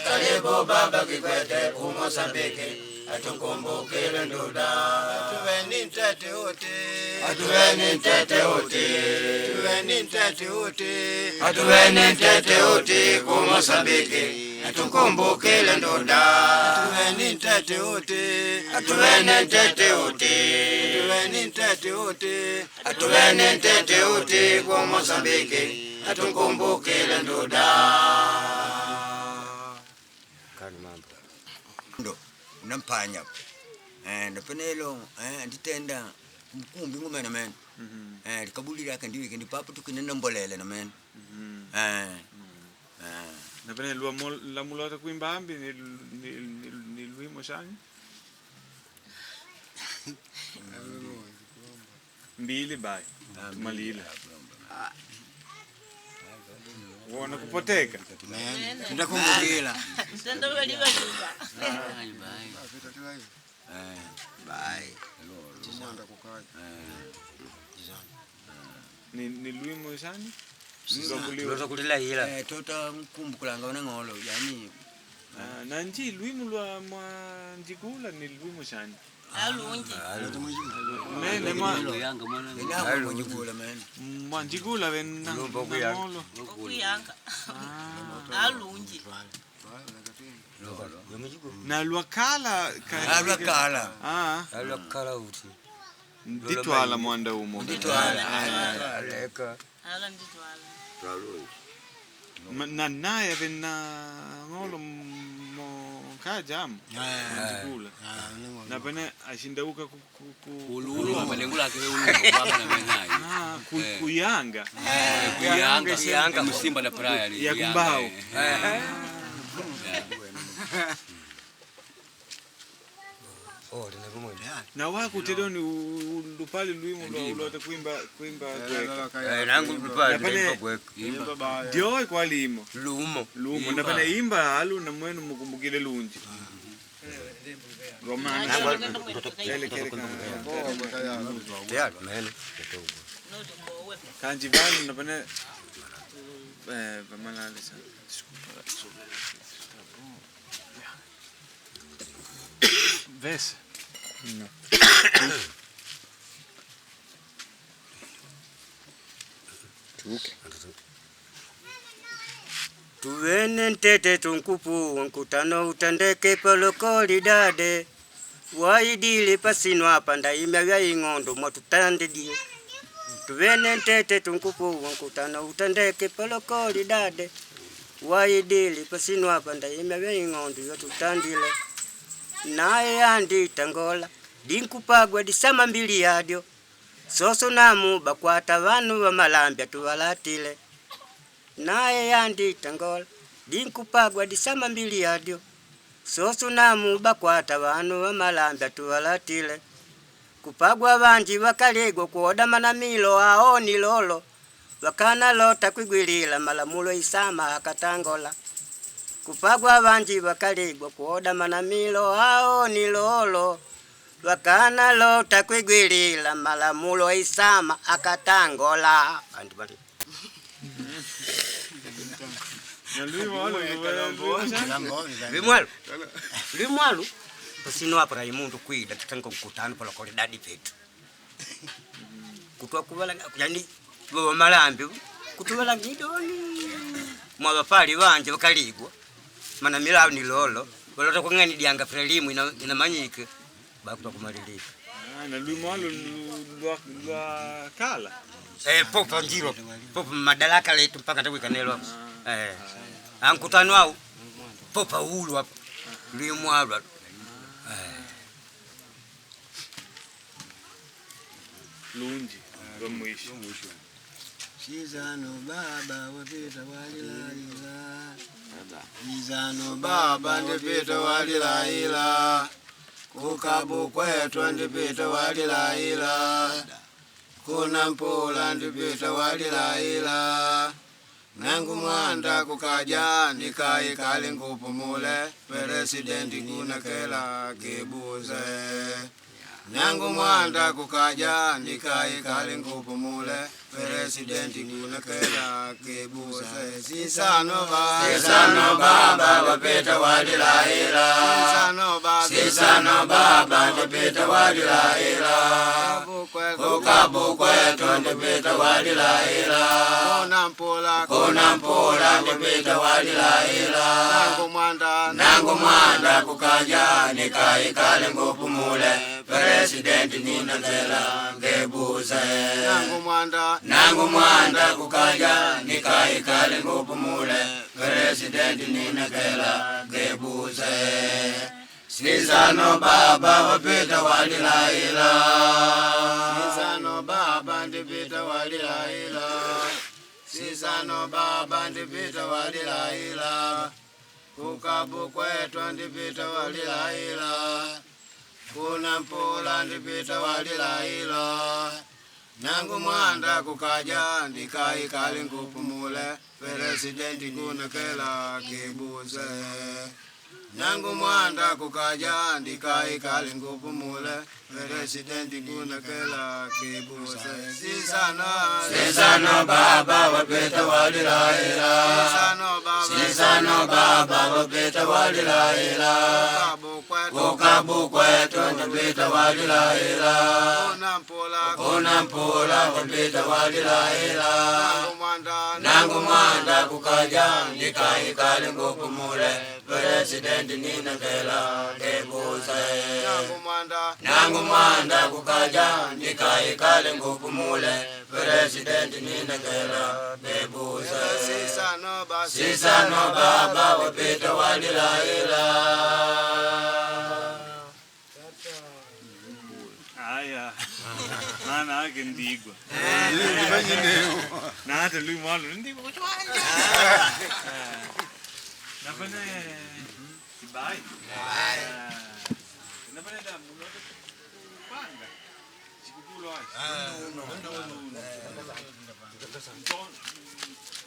karibu baba Kikwete ku Mozambiki, atukumbukile nduda. Atuweni ntete uti, atuweni ntete uti, atuweni ntete uti, atuweni ntete uti ku Mozambiki, atukumbukile nduda. Atuweni ntete uti, atuweni ntete uti, atuweni ntete uti, atuweni ntete uti ku Mozambiki, atukumbukile nduda. Ndo nampanya ndapenelo nditenda mkumbi ngumene mene likabuli lake ndiwike ndipapo tukinena mbolele na mene Napene lamulota kuimba ambi ni lwimo shani mbili bai tumalile wona kupoteka Ndakumbukila. Tenda walivaluva. Bai. Ni lwimo shani Tota mkumbukulanga wanang'olo yani nanji lwimo lwa mwanjigula ni lwimo shani Alunji. Mene mwa mwanjigula mene mwanjigula venang'olo Okuyanga. Alunji. Na lwakala Ah, lwakala. Ah. Lwakala uti Nditwala mwanda umo Nditwala. Leka. Ala nditwala. Na naye venang'olo mokaja amo mwanjigula napene ashindauka Ululumba, lengo lake ululumba, kwaba na menayo. Ah, kuyanga Kuyanga, kuyanga musimba na praya ni ya kuyanga, kumbao eh. Na wakutedoni lupali lwimo lwa ulota kuimba kuimba gweka. Nangu lupali Napene- ndaimba gweka. Imba. Dioe kwalimo lumo lumo Imba. napene imba alu na mwenu mukumbukile lunji Romana kanji vanu napene vamalale sa desculpa Vese. No. Tuke. Tuwene ntete tunkupu nkutano utandeke polokoli dade waidile pasino apa ndaimya vya ing'ondo mwatutandidie tuwene ntete tunkupu nkutano utandeke polokoli dade waidile pasino apa ndaimya vya ing'ondo yatutandile naye andi tangola dinkupagwa disama mbili yadyo soso namu bakwata vanu va malambya tuvalatile naye yandi tangola dinkupagwa disama mbili yadyo soso namu bakwata vanu va malambya tuvalatile kupagwa vanji vakaligwa kuodamana milo aoni lolo vakana lota kwigwilila malamulo isama akatangola Kupagwa vanji vakaligwa kuoda manamilo ao ni lolo vakana lota kwigwilila malamulo isama akatangola. Andu bali. Limwalu limwalu pasino apa raimundu kwida tutanga mkutano pala kwa dadi petu kutwa kuvala yani baba malambi kutuvala ngidoni mwabapali banje bakaligwa mana milao ni lolo balota kung'ani dianga frelimu ina inamanyike bakutwa kumalilika. Ah, na limwalu lwa lwa kala. Eh, popa njiro popa madaraka letu mpaka tawikanelo eh ankutano au popa ulu hapo limwalu eh. Lunji lwa mwisho. Sizano baba wapita walilaila. Sizano baba ndipita walilaila. Kukabu kwetu ndipita walilaila. Kuna mpula ndipita walilaila. Nangu mwanda kukaja nikaikale ngupumule. Presidenti kunakela kibuze. Nangu mwanda kukaja nikaikale ngupumule. Presidenti kunakela kibuze. Sisano baba. Sisano baba wapita walilaila. Sisano baba. Sisano baba ndipita walilaila. Kukabu kwetu ndipita walilaila. Kuna mpula. Kuna mpula ndipita walilaila. Nangu mwanda. Nangu mwanda kukaja nikaikale ngupumule. Presidenti ninakela ngebuze. Nangu mwanda. Nangu mwanda kukaja nikaikale ngupumule. Presidenti ninakela ngebuze. Sizano baba wapita walilaila. Sisano baba ndipita walilaila. Sisano baba ndipita walilaila. Kukabu kwetu ndipita walilaila. Kuna mpula ndipita walilaila. Nangu mwanda kukaja ndikaikale ngupumule. Presidenti kunakela kibuze. Nangu mwanda kukaja ndikaikale ngupumule. Presidenti kunakela kibuze. Sisano. Sisano baba wapita walilaila. Sisano baba. Sisano baba wapita walilaila. Kukabu kwetu ndipita walilaila. Kuna mpula. Kuna mpula wapita walilaila. Nangu mwanda. Nangu mwanda kukaja ndikaikale ngupumule. Presidenti ninakela ngebuze. Nangu mwanda. Nangu mwanda kukaja ndikaikale ngupumule. Presidenti ninakela ngebuze. Sisano baba. Sisano baba wapita walilaila. Aya. Maana yake ndigwa. Na hata limwalu ndigwa kuchwanja. Nafanya ibai. Nafanya da mulote kupanga. Chikukulo achi.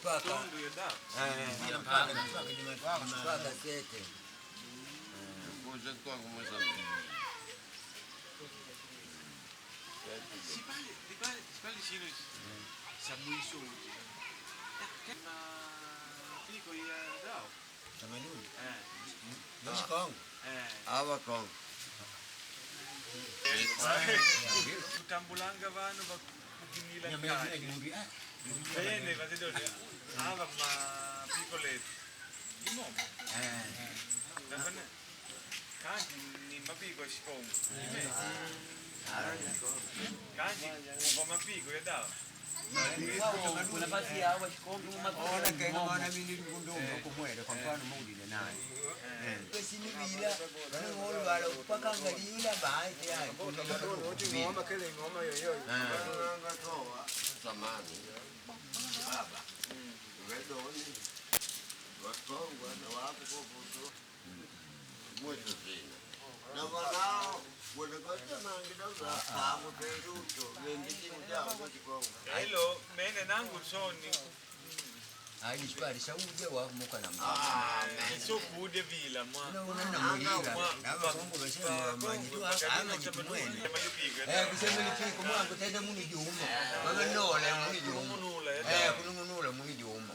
Tondo ya da. Sipali chino sa mwisho uji. Na piko ya dao. Tamaduni. Eh. Kongo. Eh. Ava Kongo. Kutambulanga vanu vakukinila kati. Bene, vatedone. Ava mapiko letu. Imomo. Nafana. Kanti ni mapiko ya Shikongo. Ime. Kanti kwa mapiko ya dao. Ona kenga mwana mini ngundumba kumwele kwa mfano maulile naye. Kwesinibila vanang'olwala kupakanga lila baadhi yayo. Ng'oma kele ng'oma yoyo. Zamani baba wedoni wakongwa na wako kovuto mwetuzina na wanao wanakotamangidoza pamwe peruto vendikimujawo chikongo. Hello, mene nangu soni. Aji chipali chauja wa muka na So kude vila mwa. Navakongo vasema manyi amanyi tumwene. Eh, kusema lipiko mwangu tenda muni juma. Vavanola muni juma. Eh, kunungunula muni juma.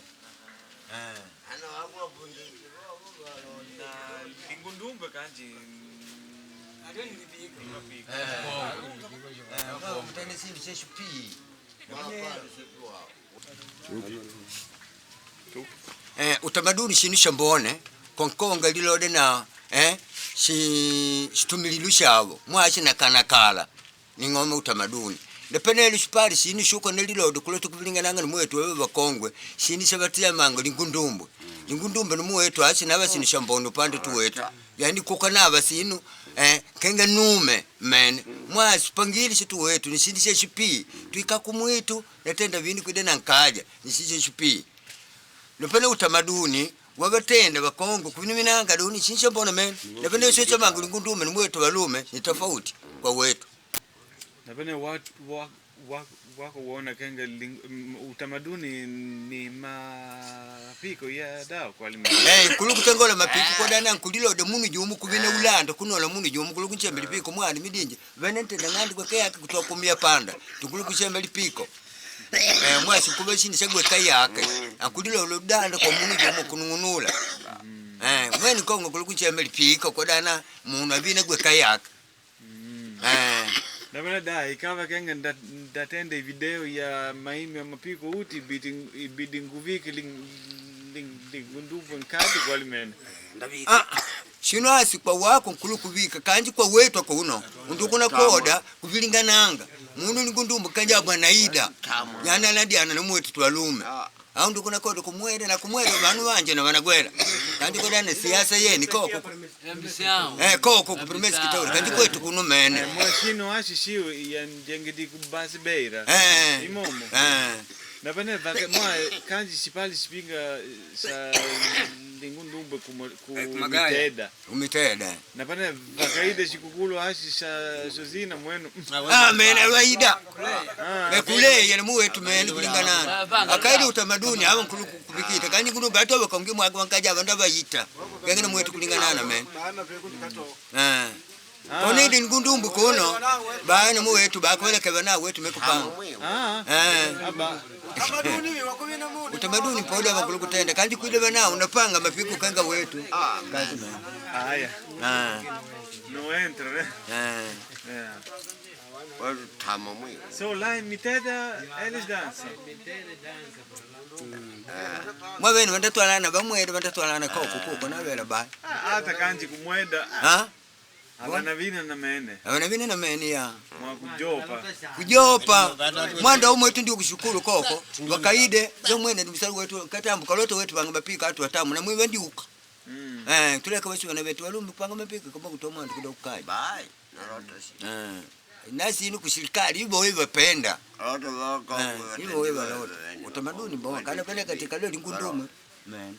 Eh. Ana wako bungi. Na lingundumbe kanji. Mapiko. Eh, mtende sindu cheshupi. Eh, utamaduni shinu shambone konkonga lilode na eh, shi shitumililu shavo mwashi na kanakala ning'ome utamaduni nepeneli shipali shinu shuko nelilode kulo tukuvilingananga nimwetu wewe bakongwe shinu shabatiyamanga lingundumbwe lingundumbwe nimuwetu ashi nava sinu shambone upande tuwetu yani kukanava sinu eh, kenga nume mene mwasi pangili shitu wetu ni shindu sheshipi twika kumwitu natenda vinu kwide na nkaja ni shindu sheshipi nopene utamaduni wabatenda bakongo kubinu duni shindu mbona mene napene sho chamangu lingundume ni mwetu balume ni tofauti kwa wetu Napene watu wako waona kenga utamaduni ni mapiko ya dao kwa lima. Eh, kulu kutengola mapiko kodana nkulilode munu jumu kubine ulanda kunola munu jumu kulu kuchembe lipiko mwana midinje vene ntenda ng'andi kweke yake kutoa kumia panda tukulu kuchembe lipiko eh, mwasi kuba shini shagwe kayake akulilolo udanda kwa munu jumu kunungunula eh, mweni kongo kulu kuchembe lipiko kodana munu avine gwe kayake eh. Napene da ikava kenga ndatende video ya maimi ya mapiko uti ibidi ibidi nguvike lingundumbe nkati kwa limene. Ah, shino asi kwa wako nkulu kuvika kanji kwa wetu ako uno undukuna koda kuvilingananga munu lingundumbu kanja bwana ida yana ladiana nomwetu twalume au ndukuna koda kumweda na kumweda vanu vanje na vanagwela kanji koda na siasa yeni koko eh koko kuprimesi kitauri kanji kwetu kuno mene Mwashino ashi shiwe ya njengedi kubasi beira. Eh. Imomo. Eh. Napene vake mwa kanji shipali shipinga sa lingundumbe ku miteda. Umiteda. Napene vakaide shikukulu ashi sa sozina mwenu. Ah, mene waida nekuleya nimuwetu mene kulinganana akaidi utamaduni awo nkulu kubikita kanji kulumba atoba kongi mwaka wankaja abandu abayita kengene muwetu kulinganana mene eh onidi ngundumbu kuno bana muwetu bakweleke na wetu mekupanga eh utamaduni poda bakulu kutenda kandi kwide bana unapanga mapiko kanga wetu kazi mene Aya. ah No entra, ne? eh Yeah. Tamo mwi. So là in Miteda eles dança. mwavene vandatwalana vamwede vandatwalana koko kuko navela ba Ata kanji kumweda. ha Avana vina na mene. avana vine na mene ya Mwa kujopa. kujopa mwanda umwe wetu ndio kushukuru koko wakaide yo mwene ni msali wetu katambu kaloto wetu banga mapika atu watamu na mwiwe ndiuka eh tuleka basi bana betu walumbi kupanga mapika kama kutoa mwandu kuda kukaja Bai. Narota si. eh nasi inu kushirikali hivyo hivyo penda Rota wako. hivyo hivyo lota utamaduni mbona kana pale katika leo lingundume men.